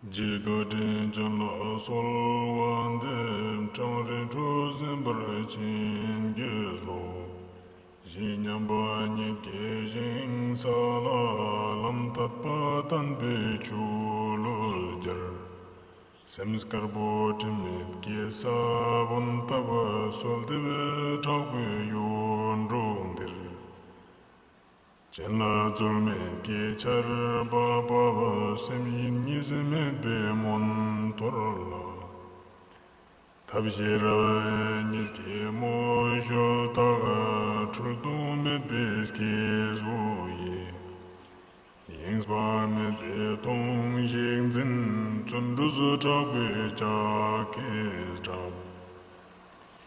རྗེ་བཀའ་དྲིན་ཅན་ལ་གསོལ་བ་འདེབས། ཀྲང་རིན་ཁྲོ་སེམས་དཔར་བྱིན་གྱིས་རློབས། གཞི་མཉམ་པ་ཉིད་ཀྱི་ཞིང་ས་ལ། ལམ་དད་པ་བརྟན་པའི་ཆུ་ལུད་སྦྱར། སེམས་དཀར་པོ་དྲི་མེད་ཀྱི་ས་བོན་ལྟ་བུ་གསོལ་འདེབས་དྲག་པོའི་ཡུལ་འབྲོག་འདིར། སྦྱིན་ལ་རྩོལ་མེད་ཀྱི་ཆར་པ་བབས། སེམས་ཡིད་གཉིས་མེད་པའི་མོན་དོར་ལ། ཐབས་ཤེས་རབ་གཉིས་ཀྱི་མོ་གཞོལ་དག་འཁྲུལ་རྟོག་མེད་པའི་སྐྱེས་བུ་ཡི། ཡེངས་པ་མེད་པའི་དོང་ཞིག་འཛིན། བརྩོན་འགྲུས་དྲག་པོའི་ལྕགས་ཀྱིས་བྲབ།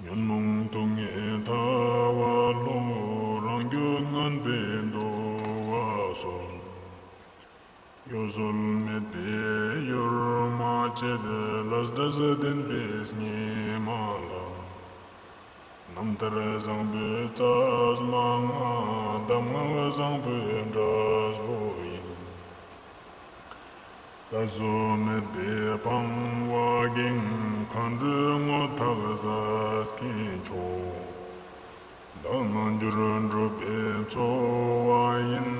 ཉོན་མོངས་དུག་ལྔའི་ཐལ་བ་རློག་རང་རྒྱུད་ངན་པའི་འདུ་བ་སོལ། གཡོ་ཟོལ་མེད་པའི་གཡུལ་མ་བྱེད། ལས་འབྲས་བདེན་པའི་སྙེ་མ་ལ། རྣམ་ཐར་བཟང་པོའི་རྩལ་མ་ལྔ། གདམས་ངག་བཟང་པོའི་འབྲས་བུ་ཡིན། ལྟ་ཚུལ་མེད་པའི་སྤང་བ་འགེངས། མཁའ་འགྲོའི་ངོ་ཐག་ཟས་ཀྱི་མཆོག་བདག་རྣལ་འབྱོར་སྒྲུབ་པའི་འཚོ་བ་ཡིན།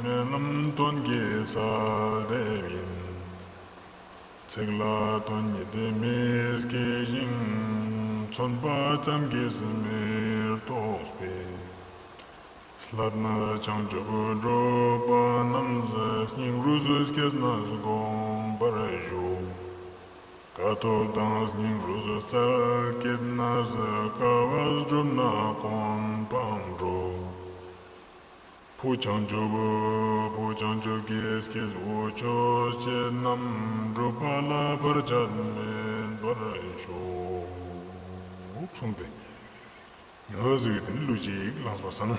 རྨི་ལམ་དོན་གྱི་གསལ་འདེབས་ཡིན། ཚིག་ལ་དོན་ཉིད་མི་སྐྱེ་ཞིང་། མཚོན་པ་ཙམ་གྱིས་མི་རྟོགས་པས། སླད་ནི་བྱང་ཆུབ་སྒྲུབ་པ་རྣམས། སྙིང་རུས་བསྐྱེད་ནས་སྒོམ་པར་ཞུ། དཀའ་ཐུབ་དང་སྙིང་རུས་རྩལ་བསྐྱེད་ནས། དཀའ་བས་བསྒྲུབས་ན་གོ་འཕང་འགྲུབ། བུ་བྱང་ཆུབ་བུ་བྱང་ཆུབ་ཀྱི་སྐྱེས་བུ་ཆོས་བྱེད་རྣམས། སྒྲུབ་པ་ལ་བར་ཆད་མེད་པར་ཤོག་གསུངས་ཏེ། ཡང་ཟེར་གི་དེ་ནི་གླུ་ཞིག་བླངས་པ་སང་། ད་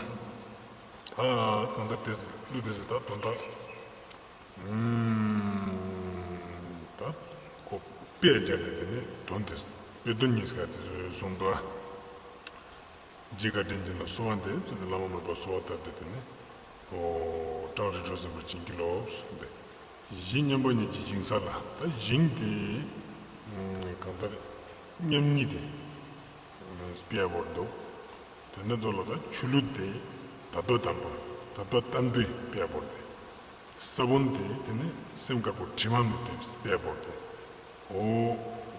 གང་ལྟར་དེ་གླུ་དེ་ཟེར་ད་དོན་དག་ད་ཁོ་དཔེ་སྦྱར་ཏེ་དེ་ནི་དོན་དེ་དཔེ་དོན་གཉིས་ཀ་དེ་གསུངས་འདུག་རྗེ་བཀའ་དྲིན་ཅན་ལ་གསོལ་བ་འདེབས་ཟེར་ཏེ་བླ་མ་མར་པ་གསོལ་བ་བཏབ་སྟེ་དེ་ནི་ཀྲང་རིན་ཁྲོ་སེམས་དཔར་བྱིན་གྱིས་རློབས་གསུངས་ཏེ། གཞི་མཉམ་པ་ཉིད་ཀྱི་ཞིང་ས་ལ། ད་ཞིང་དེ་གང་ལྟར་མཉམ་ཉིད་དེ་དཔེ་བོར་འདུག་དེ་ནས་ཚོ་ལ་ད་ཆུ་ལུད་དེ་དད་པ་དམ་པ་དད་པ་བརྟན་པོའི་དཔེ་བོར་ཏེ། ས་བོན་དེ་དེ་ནི་སེམས་དཀར་པོ་དྲི་མ་མེད་པའི་དཔེ་བོར་ཏེ། འོ་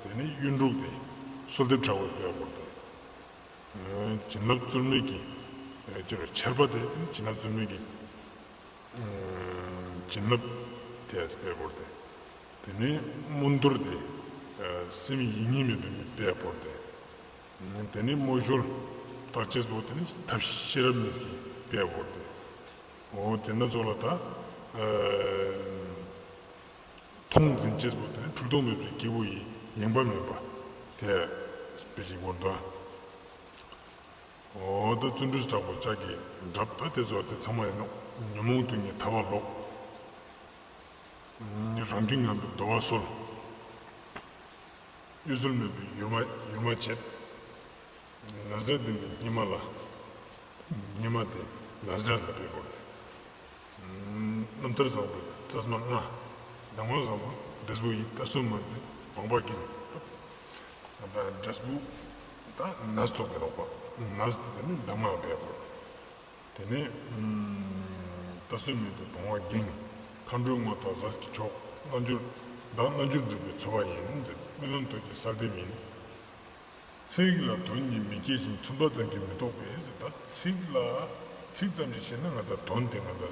དེ་ནི་གཡུ་འབྲུག་དེ་གསོལ་འདེབས་དྲག་པོའི་དཔེ་བོར་ཏེ། བྱིན་རླབས་རྩོལ་མེད་ཀྱི་ཆར་པ་དེ་དེ་ནི་བྱིན་རླབས་རྩོལ་མེད་ཀྱི་བྱིན་རླབས་ ཏེ་དཔེ་བོར་ཏེ། ཏེ་ནེ་མངོན་མཐོ་ཏེ་སེམས་ཡིད་གཉིས་མེད་པའི་མི་དཔེ་བོར་ཏེ། ཏེ་ནེ་མོ་གཞོལ་བརྟག་དཔྱད་པོ་ཏེ་ནེ་ཐབས་ཤེས་རབ་གཉིས་ཀྱི་དཔེ་བོར་ཏེ། འོ་ཏེ་ན་ཙོགས་ལ་ད་མཐོང་འཛིན་དཔྱད་པོ་ཏེ་ནེ་འཁྲུལ་རྟོག་མེད་པའི་སྐྱེས་བུ་ཡི་ཡེངས་པ་མེད་པ་ཏེ་དཔེ་ཅིག་བོར་ཏེ། འོ་ད་བརྩོན་འགྲུས་དྲག་པོ་ལྕགས་ཀྱི་འགྲམ། ད་ཏེ་ཙོགས་ཏེ་ཚང་མ་ཨིན་ནོག་ཉོན་མོངས་དུག་གཉིས་ཐལ་བ་ལོག་རང་རྒྱུད་ཉམས་པའི་གདོལ་པ་སོལ། གཡོ་ཟོལ་མེད་པའི་ཡུར་མ་ཡུར་མ་བྱེད། ན་བཟའ་ལྡན་པའི་སྙེ་མ་ལ། སྙེ་མ་དེ་ན་བཟའ་ལ་དཔེ་བོར་ཏེ། རྣམ་ཐར་བཟང་པོའི་རྩ་བ་ལྔ། གདམས་ངག་བཟང་པོ་འབྲས་བུ་ཡི། ད་སོ་མ་དེ་བང་པ་འགེངས། ད་འབྲས་བུ་ད་ནས་ཚོགས་ཏེ་ནོག་པ། ནས་དེ་ནི་གདམས་ངག་དཔེ་བོར་ཏེ། ཏེ་ནེ་ད་སོ་མ་དེ་བང་པ་འགེངས། མཁའ་འགྲོའི་དངོས་དང་ཟས་ཀྱི་མཆོག་རྣལ་འབྱོར་དང་རྣལ་འབྱོར་སྒྲུབ་པའི་འཚོ་བ་ཡིན་ཟེར། རྨི་ལམ་ཐོབ་ཀྱི་གསལ་འདེབས་ཡིན། ཚིག་ལ་དོན་གཉིས་མི་སྐྱེ་ཞིང་། མཚོན་པ་ཙམ་གྱིས་མི་རྟོགས་པས་ཟེར། ད་ཚིག་ལ་ཚིག་ཙམ་ཞིག་ཤེས་ན་ང་ད་དོན་དེ་ང་ད་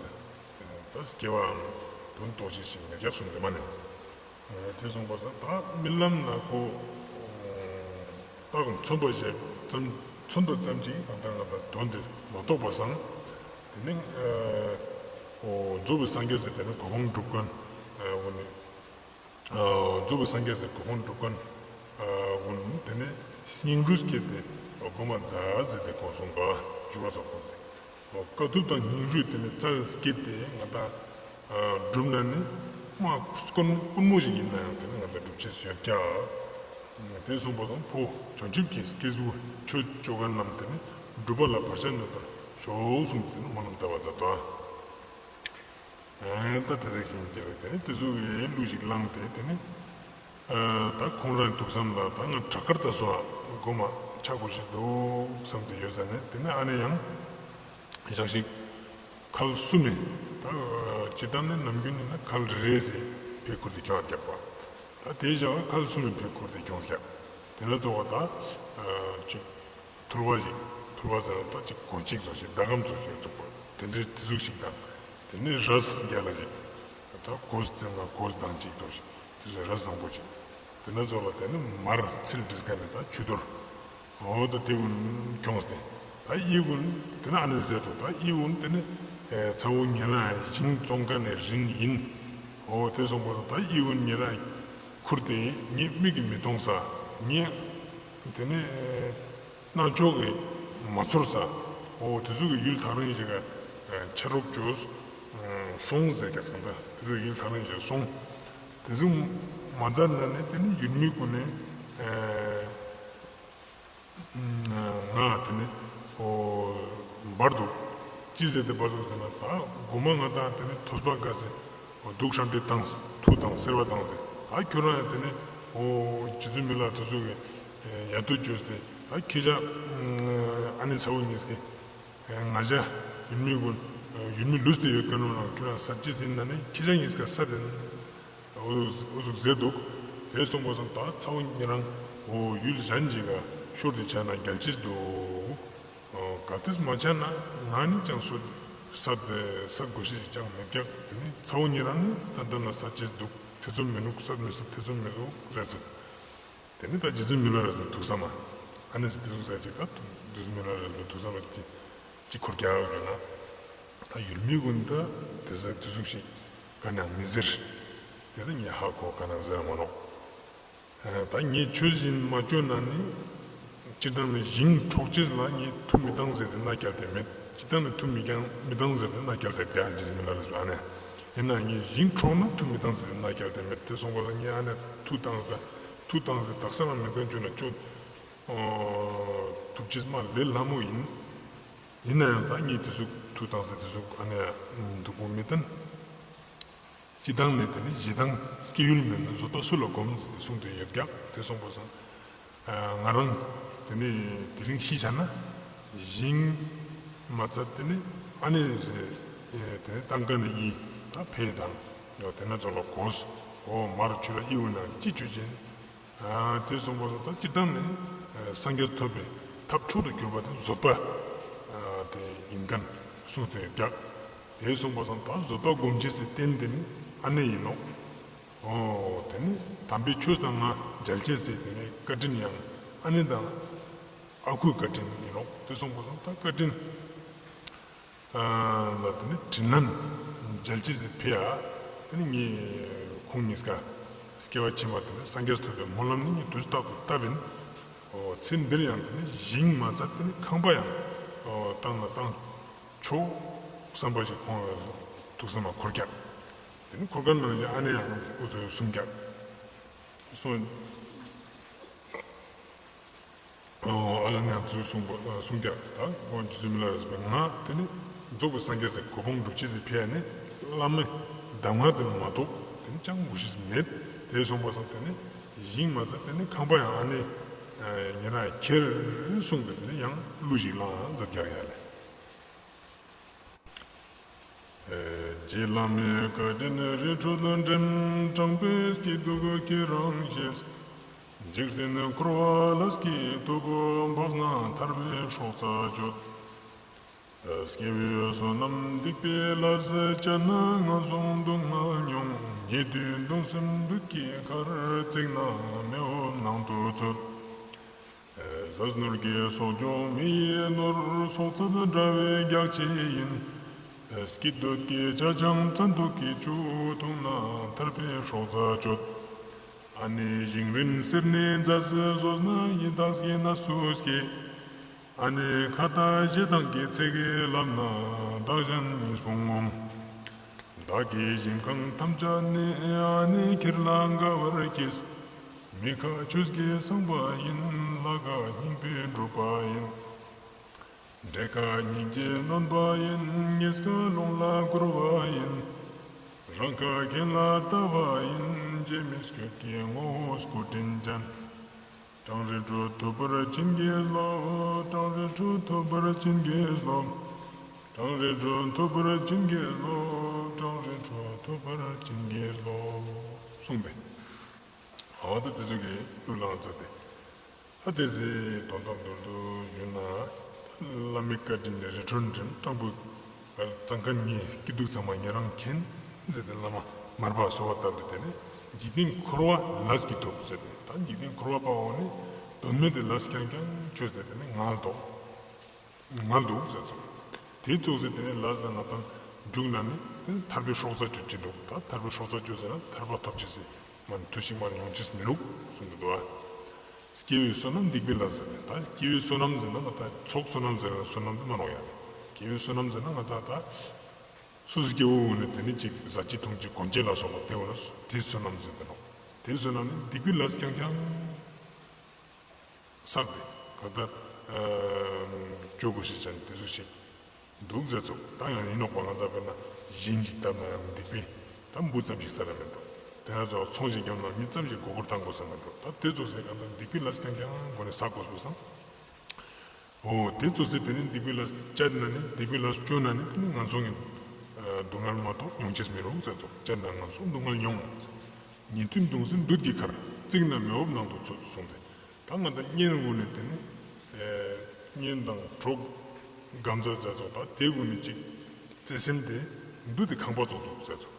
ད་སྐྱེ་བའམ་དོན་རྟོགས་ཤེས་ཤིག་མི་རྒྱག་གསུངས་ཏེ་མ་ནེ། ཏེ་གསུངས་པ་ས་ད་རྨི་ལམ་ལ་ཁོ་ད་མཚོན་པ་ཞིག་ཙམ་མཚོན་པ་ཙམ་གྱིས་ང་ད་ང་ད་དོན་དེ་མ་རྟོགས་པ་སང་། ཏེ་ནེ་འོ་རྫོགས་པའི་སངས་རྒྱས་ཟེར་ཏེ་ནི་གོ་འཕང་སྒྲུབ་མཁན་འོ་ནི། རྫོགས་པའི་སངས་རྒྱས་སི་གོ་འཕང་སྒྲུབ་མཁན་ཀུན་ཏེ་ནེ་སྙིང་རུས་བསྐྱེད་དེ་སྒོམ་མཛད་ཟེར་ཏེ་གོ་སོང་པ་ཞུ་བ་ཙོགས་པོ་ཏེ། དཀའ་ཐུབ་དང་སྙིང་རུས་ཏེ་ནེ་རྩལ་བསྐྱེད་དེ་ང་ཏང་སྒྲུབ་ན་ནི་མ་དཀོན་དཀོན་མོ་ཞིག་ཨིན་ནའང་ཏེ་ནེ་ང་ཏང་སྒྲུབ་ཅེས་ཡོད་ཀྱག། ཏེ་སོང་པ་སང་ཕོ་བྱང་ཆུབ་ཀྱི་སྐྱེས་བུ་ཆོས་ཅོ་མཁན་རྣམས་ཏེ་ནེ་སྒྲུབ་པ་ལ་བར་ཆད་མེད་པར་ཤོག་གསུངས་ཏེ་ནེ་སྨོན་ལམ་བཏབ་པ་མཛད་དོ། ཨེ་ད་ཏེ་ཟུག་ཞིག་ཏེ་ནེ་ཏེ་ཟུག་གི་གླུ་ཞིག་བླངས་ཏེ་ཏེ་ནེ་ཨ་ད་ཁོང་རང་ཐུགས་བསམ་ལ་ད་ང་བྲག་དཀར་ད་སོ་སྒོམ་ཆ་དགོས་ཤེས་འདུག་བསམ་སྟེ་ཡོད་ཟ་ནེ་ཏེ་ནེ་ཨ་ནེ་ཡང་ཞག་ཞིག་ཁལ་གསུམ་མེ་ད་སྤྱིར་བཏང་ནེ་ནམ་རྒྱུན་ནི་ན་ཁལ་རེ་རེ་ཟེར་ཕེ་ཁུར་ཏེ་ཁྱོང་རྒྱག་པ། ད་ཏེ་ཞག་ཁལ་གསུམ་མེ་ཕེ་ཁུར་ཏེ་ཁྱོང་རྒྱག། ཏེ་ནེ་ཙོགས་པ་ད་ཨ་ཅིག་ཐུར་བ་ཞིག་ཐུར་བ་ཟེར་ན་ད་ཅིག་གོན་ཅིག་ཙོགས་ཤིག་ཟླ་གམ་ཙོགས་ཤིག་ཙོགས་པ་ཏེ་འདྲའི་ཏེ་ཟུག་ཞིག་དང་། ཏེ་ནེ་རས་རྒྱ་ལ་ཞིག་ད་གོས་བཙེམ་ན་གོས་དང་ཅིག་ཙོགས་ཤིག་ཏེ་ཟུག་རས་བཟང་པོ་ཞིག། ཏེ་ནེ་ཙོགས་ལ་ཏེ་ནེ་མར་ཚིལ་བྲིས་ཀ་ནེ་ད་ཆུ་གཏོར། འོ་ད་ཏེ་ཀུན་ཁྱོངས་ཏེ་ད་ཡི་ཀུན་ཏེ་ནེ་ཨ་ནེ་ཟེར་ཙོགས་ད་ཡི་ཀུན་ཏེ་ནེ་ཚ་བོ་ཉེ་རང་ཞིང་བཙོང་ཀ་ནེ་རིན་ཡིན། འོ་ཏེ་སོང་པ་ད་ཡི་ཀུན་ཉེ་རང་ཁུར་ཏེ་ངའི་མིག་གི་མི་མཐོང་ས་ངའི་ཏེ་ནེ་རྣ་ཅོག་གི་མ་ཚོར་ས་འོ་ཏེ་ཟུག་གི་ཡུལ་ཐག་རིང་ཞིག་ག་ཆ་རོགས་ཅོས་སོང་ཟེར་ཀྱག་ད་ཏེ་ཟུག་ཡུལ་ཐག་རིང་ཞིག་སོང་། ཏེ་ཟུག་མ་མཛད་ན་ནི་ཏེ་ནེ་ཡུལ་མི་ཀུན་ནི་ང་ཏེ་ནེ་འོ་འབར་འདུག་ཅི་ཟེར་ཏེ་འབར་འདུག་ཟེར་ན་ད་གོ་མ་ང་ཏང་ཏེ་ནེ་ཐོས་པ་དགའ་ཟེར་འོ་དུག་ཤམ་ཏེ་བཏང་ཐུག་བཏང་སེར་བ་བཏང་ཟེར་ད་ཁྱོད་རང་ཡང་ཏེ་ནེ་འོ་རྗེ་བཙུན་མི་ལ་ཏེ་ཟུག་གི་ཡ་ཏུ་ཅོས་ཏེ་ད་ཁྱེད་ཅག་ཨ་ནེ་ཚ་བོ་གཉིས་ཀྱི་ང་ཅག་ཡུལ་མི་ཀུན་ཡུལ་མི་ལུས་ཏེ་ཡོད་ཀྱག་ནོ་ན་ཁྱོད་རང་ས་ཅིག་ཟེར་ན་ནི་ཁྱེད་ཅག་གཉིས་ཀ་ས་ཏེ་ཨོ་ཟུག་ཟེར་འདུག། ཏེ་སོང་པ་སང་ད་ཚ་བོ་ཉེ་རང་འོ་ཡུལ་གཞན་ཞིག་ག་ཤོར་ཏེ་ཆ་ན་གལ་ཆེས་འདུག། གལ་ཏེ་མ་ཆ་ན་ང་ནི་ཅང་སོ་ས་ས་དགོས་ཤེས་ཤིག་ཅང་མེད་ཀྱག། ཏེ་ནེ་ཚ་བོ་ཉེ་རང་ནི་ད་ལྟ་ན་ས་ཅེས་འདུག་ཐེ་ཚོམ་མི་འདུག་ས་མི་ས་ཐེ་ཚོམ་མི་འདུག་ཟེར་ཚུལ། ཏེ་ནེ་ད་རྗེ་བཙུན་མི་ལ་རས་པའི་ཐུགས་བསམ་མ་ཨ་ནེ་ཟེར་ཏེ་ཟུག་ཟེར་ཅིག་ད་རྗེ་བཙུན་མི་ལ་རས་པའི་ཐུགས་བསམ་མ་ཅིག་ཅིག་འཁོར་རྒྱག་ཡོད་ན། ད་ཡུལ་མི་ཀུན་ད་ཏེ་ཟུག་ཏེ་ཟུག་ཞིག་ག་ནང་མི་ཟེར། ཏེ་ད་ངས་ཧ་གོ་ག་ནང་ཟེར་མ་ནོག། ད་ངས་ཆོས་བཞིན་མ་ཅོས་ན་ནི་སྤྱིར་བཏང་ནི་ཞིང་འཕྲོག་ཅེས་ལ་ངས་མཐུ་མི་བཏང་ཟེར་ཏེ་མནའ་བསྐྱལ་ཏེ་མེད། སྤྱིར་བཏང་ནི་མཐུ་མི་བཏང་མི་བཏང་ཟེར་ཏེ་མནའ་བསྐྱལ་ཏེ་བསྡད་ཅེས་མི་ལ་རས་པ་ཨ་ནེ། ཡིན་ན་ངས་ཞིང་འཕྲོག་ན་མཐུ་མི་བཏང་ཟེར་ཏེ་མནའ་བསྐྱལ་ཏེ་མེད། ཏེ་སོང་པ་སང་ངས་ཨ་ནེ་མཐུ་བཏང་ཟེར་མཐུ་བཏང་ཟེར་དག་ས་རང་མི་བཏང་ཅོ་ན་ཅོ་ཐུབ་ཅེས་མ་ལས་སླ་མོ་ཡིན། ཡིན་ན་ཡང་ད་ངས་ཏེ་ཟུག་མཐུ་བཏང་ཟེར་ཏེ་ཟུག་ཨ་ནེ་སྡུག་པོ་མི་བཏང་། སྤྱིར་བཏང་ནི་ཏེ་ནི་ཞེ་སྡང་སྐྱེ་ཡུལ་མེད་ན་བཟོད་པ་སུ་ལ་སྒོམ་ཟེར་ཏེ་གསུངས་ཏེ་ཡོད་ཀྱག། ཏེ་སོང་པ་སང་ང་རང་ཏེ་ནི་དེ་རིང་ཤི་ཆ་ན་ཞིང་མ་ཚད་ཏེ་ནི་ཨ་ནེ་ཟེར་ཏེ་ནི་ཏང་ཀ་ནི་ཡི་ད་ཕེ་དང་ཡོ་ཏེ་ན་ཚོ་ལ་གོས་འོ་མར་ཆུ་ལ་ཨི་འུ་ན་ཅི་ཆུ་ཅན། ཨ་ཏེ་སོང་པ་སང་ད་སྤྱིར་བཏང་ནི་སངས་རྒྱས་ཐོབ་པའི་ཐབས་མཆོག་ཏུ་གྱུར་པ་དེ་བཟོད་པ་ཨ་ཏེ་ཨིན་ཁན་གསུངས་ཏེ་ཡོད་ཀྱག། ཏེ་སོང་པ་སང་ད་བཟོད་པ་སྒོམ་ཅེས་སི་རྟེན་དེ་ནི་ ཨ་ནེ་ཨིན་ནོག། འོ་དེ་ནི་དམ་པའི་ཆོས་དང་ང་མཇལ་ཅེས་སི་དེ་ནི་བཀའ་དྲིན་ཡང་ཨ་ནེ་དང་ཨ་ཁུའི་བཀའ་དྲིན་ཨིན་ནོག། དེ་སོང་པ་སང་ད་བཀའ་དྲིན་ལ་དེ་ནི་དྲིན་ལན་འཇལ་ཅེས་སི་ཕི་ཡ་དེ་ནི་ངས་ཁོང་ཉིས་ཀ་སྐྱེ་བ་ཕྱི་མ་དེ་ནི་སངས་རྒྱས་ཐོབ་པའི་སྨོན་ལམ་ནི་ངས་དུས་རྟག་ཏུ་བཏབ་ཨིན། འོ་ཚེ་འདིར་ཡང་དེ་ནི་ཞིང་མ་ཚད་དེ་ནི་ཁང་པ་ཡང་འོ་བཏང་ན་བཏང་ཆོག་བསམ་པ་ཞིག་ཁོང་ཐུགས་བསམ་མ་འཁོར་ཀྱག། དེ་ནི་འཁོར་ཀ་ནང་གི་ཨ་ནེ་ཡང་འུ་ཚོས་གསུངས་ཀྱག། སོང་། ཨ་ལ་ང་ཚོས་གསུངས་པ་གསུངས་ཀྱག། ད་ཁོང་རྗེ་བཙུན་མི་ལ་རས་པས་ང་དེ་ནི་རྫོགས་པའི་སངས་རྒྱས་སི་གོ་འཕང་སྒྲུབ་ཅེས་སི་ཕི་ཡ་ནི་བླ་མའི་གདམས་ངག་དེ་མ་གཏོགས་དེ་ནི་ཅང་ངོ་ཤེས་མེད། དེ་སོང་པ་སང་དེ་ནི་ཞིང་མ་ཚད་དེ་ནི་ཁང་པ་ཡང་ཨ་ནེ་ཉེ་རང་ཁྱེར་གསུངས་པས་དེ་ནི་ཡང་གླུ་ཞིག་བླངས་མཛད་ཀྱག་ཡ་ལེ། རྗེ་བླ་མའི་བཀའ་དྲིན་རི་ཁྲོད་འགྲིམ། དྲང་པོའི་སྐྱིད་སྡུག་ཁྱེད་རང་ཤེས། འཇིག་རྟེན་འཁོར་བ་ལས་སྐྱིད་སྡུག་འབག་ན་ཐར་པའི་སྲོག་རྩ་གཅོད། སྐྱེ་བོའི་བསོད་ནམས་སྡིག་པའི་ལས། སྤྱད་ན་ངན་སོང་སྡུག་བསྔལ་མྱོང་། ཉེ་དུའི་གདུང་སེམས་བདུད་ཀྱི་མཁར། བརྩིགས་ན་མེ་འོབས་ནང་དུ་ཚུད། ཟས་ནོར་གྱི་གསོག་འཇོག་མི་ཡི་ནོར། སྲོག་རྩ་དང་འདྲ་བའི་རྒྱགས་ཕྱེ་ཡིན། སྐྱིད་འདོད་ཀྱི་ཆ་ཆང་བཙན་དུག་གི་བཅུད། འཐུང་ན་ཐར་པའི་སྲོག་རྩ་གཅོད། ཨ་ནེ་ཞིང་རིན་གསེར་ནི་མཛའ་བཤེས། ཟོས་ན་ཡི་དྭགས་ཀྱི་ནད་སུ་སྐྱེ། ཨ་ནེ་ཁ་ཏ་ཞེ་སྡང་གི་ཚིག་ལབ་ན། བདག་གཞན་གཉིས་ཕུང་ངོམས། བདག་གི་ཞིང་ཁང་ཐམས་ཅད་ནི། ཨ་ནེ་ཁྱེར་ལ་དགའ་བར་གྱིས། མི་ཁ་ཆོས་ཀྱི་བསམ་པ་ཡིན། ལྷ་ཁ་སྙིང་པོའི་སྒྲུབ་པ་ཡིན། འདྲེ་ཁ་སྙིང་རྗེའི་ནོན་པ་ཡིན། ཉེས་ཁ་ལུང་ལ་བཀུར་བ་ཡིན། རང་ཁ་རྒན་ལ་ལྟ་བ་ཡིན། རྗེ་མི་བསྐྱོད་ཀྱི་ངོ་བོ་སྐུ་དྲིན་ཅན། ཀྲང་རི་ཁྲོད་ཐུབ་པར་བྱིན་གྱིས་རློབས། ཀྲང་རི་ཁྲོད་ཐུབ་པར་བྱིན་གྱིས་རློབས། ཀྲང་རི་ཁྲོད་ཐུབ་པར་བྱིན་གྱིས་རློབས། ཀྲང་རི་ཁྲོད་ཐུབ་པར་བྱིན་གྱིས་རློབས། གསུངས་པས། འོ་ད་དེ་ཚོ་གི་གླུ་བླངས་མཛད་དེ། ཨ་དེ་ཚེ་དོན་དག་མདོར་བསྡུས་ཞུས་ན། བླ་མའི་བཀའ་དྲིན་ནི་རི་ཁྲོད་འགྲིམ། སྤྲང་པོའི་གཙང་ཁ་ཉེ། སྐྱིད་སྡུག་ཚང་མ་ཉེ་རང་མཁྱེན་ཟེར་ཏེ་བླ་མ་མར་པ་གསོལ་བ་བཏབ་སྟེ་དེ་ནི་འཇིག་རྟེན་འཁོར་བ་ལས་སྐྱིད་ཐོབ་ཟེར་ཏེ། ད་འཇིག་རྟེན་འཁོར་བ་པོ་ནི་དོན་མེད་དེ་ལས་རྐྱང་རྐྱང་བཅོས་ཏེ་དེ་ནི་ངལ་འདུག། ངལ་འདུག་ཟེར་ཙོགས། དེ་ཙོགས་སེ་དེ་ནི་ལས་ལ་ང་དང་འཇུག་ན་ནི་དེ་ནི་ཐར་པའི་སྲོག་རྩ་གཅོད་ཀྱི་འདུག། ད་ཐར་པའི་སྲོག་རྩ་གཅོད་ཟེར་ན་ཐར་པ་ཐོབ་ཅེས་སི་མ་ནི་དུས་ཤིག་མ་ནི་ཡོང་ཅེས་མི་འདུག་གསུངས་ཏེ་འདུག་ཨ། སྐྱེ་བོའི་བསོད་ནམས་སྡིག་པའི་ལས་ཟེར་ཏེ། ད་སྐྱེ་བོའི་བསོད་ནམས་ཟེར་ན་ང་དང་ཚོགས་བསོད་ནམས་ཟེར་ན་བསོད་ནམས་དེ་མ་ནོག་ཡ། སྐྱེ་བོའི་བསོད་ནམས་ཟེར་ན་ང་དང་ད་སོ་སོ་སྐྱེ་བོ་ནི་དེ་ནི་ཅིག་ཟ་ཅི་འཐུང་ཅི་གོན་ཅི་ལ་སོགས་པ་དེ་བོ་ན་དེ་བསོད་ནམས་ཟེར་ཏེ་ནོག། དེ་བསོད་ནམས་ནི་སྡིག་པའི་ལས་རྐྱང་རྐྱང་བསགས་ཏེ་གང་ལྟར་ཨ་བཅོ་དགོས་ཤེས་ཅན་དེ་ཚོ་ཞིག་འདུག་ཟེར་ཙོགས། ད་ཡང་ཡིན་ནོག་པ། ང་ད་དཔེར་ན་ཞིང་ཞིག་བཏབ་ན་ཡང་སྡིག་པའི་ད་འབུ་ཙམ་ཞིག་ཟ་ར་མི་འགྲོ། དེ་ན་ཚོ་ཚོང་ཞིག་བརྒྱབ་ན་མི་ཙམ་ཞིག་མགོ་སྐོར་བཏང་དགོས་ས་མི་འགྲོ། ད་དེ་ཙོགས་སེ་གང་ལྟར་སྡིག་པའི་ལས་རྐྱང་རྐྱང་མགོ་ནས་བསགས་དགོས་པ་སང་། འོ་དེ་ཙོགས་སེ་དེ་ནི་སྡིག་པའི་ལས་བཅད་ན་ནི་སྡིག་པའི་ལས་བཅོས་ན་ནི་དེ་ནི་ངན་སོང་གི་ཨ་སྡུག་བསྔལ་མ་གཏོགས་མྱོང་ཅེས་མི་རུང་ཟེར་ཙོགས། བཅད་ན་ངན་སོང་སྡུག་བསྔལ་མྱོང་། ཉེ་དུའི་གདུང་སེམས་བདུད་ཀྱི་མཁར། བརྩིགས་ན་མེ་འོབས་ནང་དུ་ཚུད་གསུངས་ཏེ། ད་ང་དང་གཉེན་འོ་ནི་དེ་ནི་ཨེ་གཉེན་དང་གྲོགས་དགའ་མཛའ་ཟེར་ཙོགས། ད་དེ་འོ་ནི་ཅིག་བརྩེ་སེམས་དེ་བདུད་དེ་ཁང་པ་ཙོགས་འདུག་ཟེར་ཙོགས།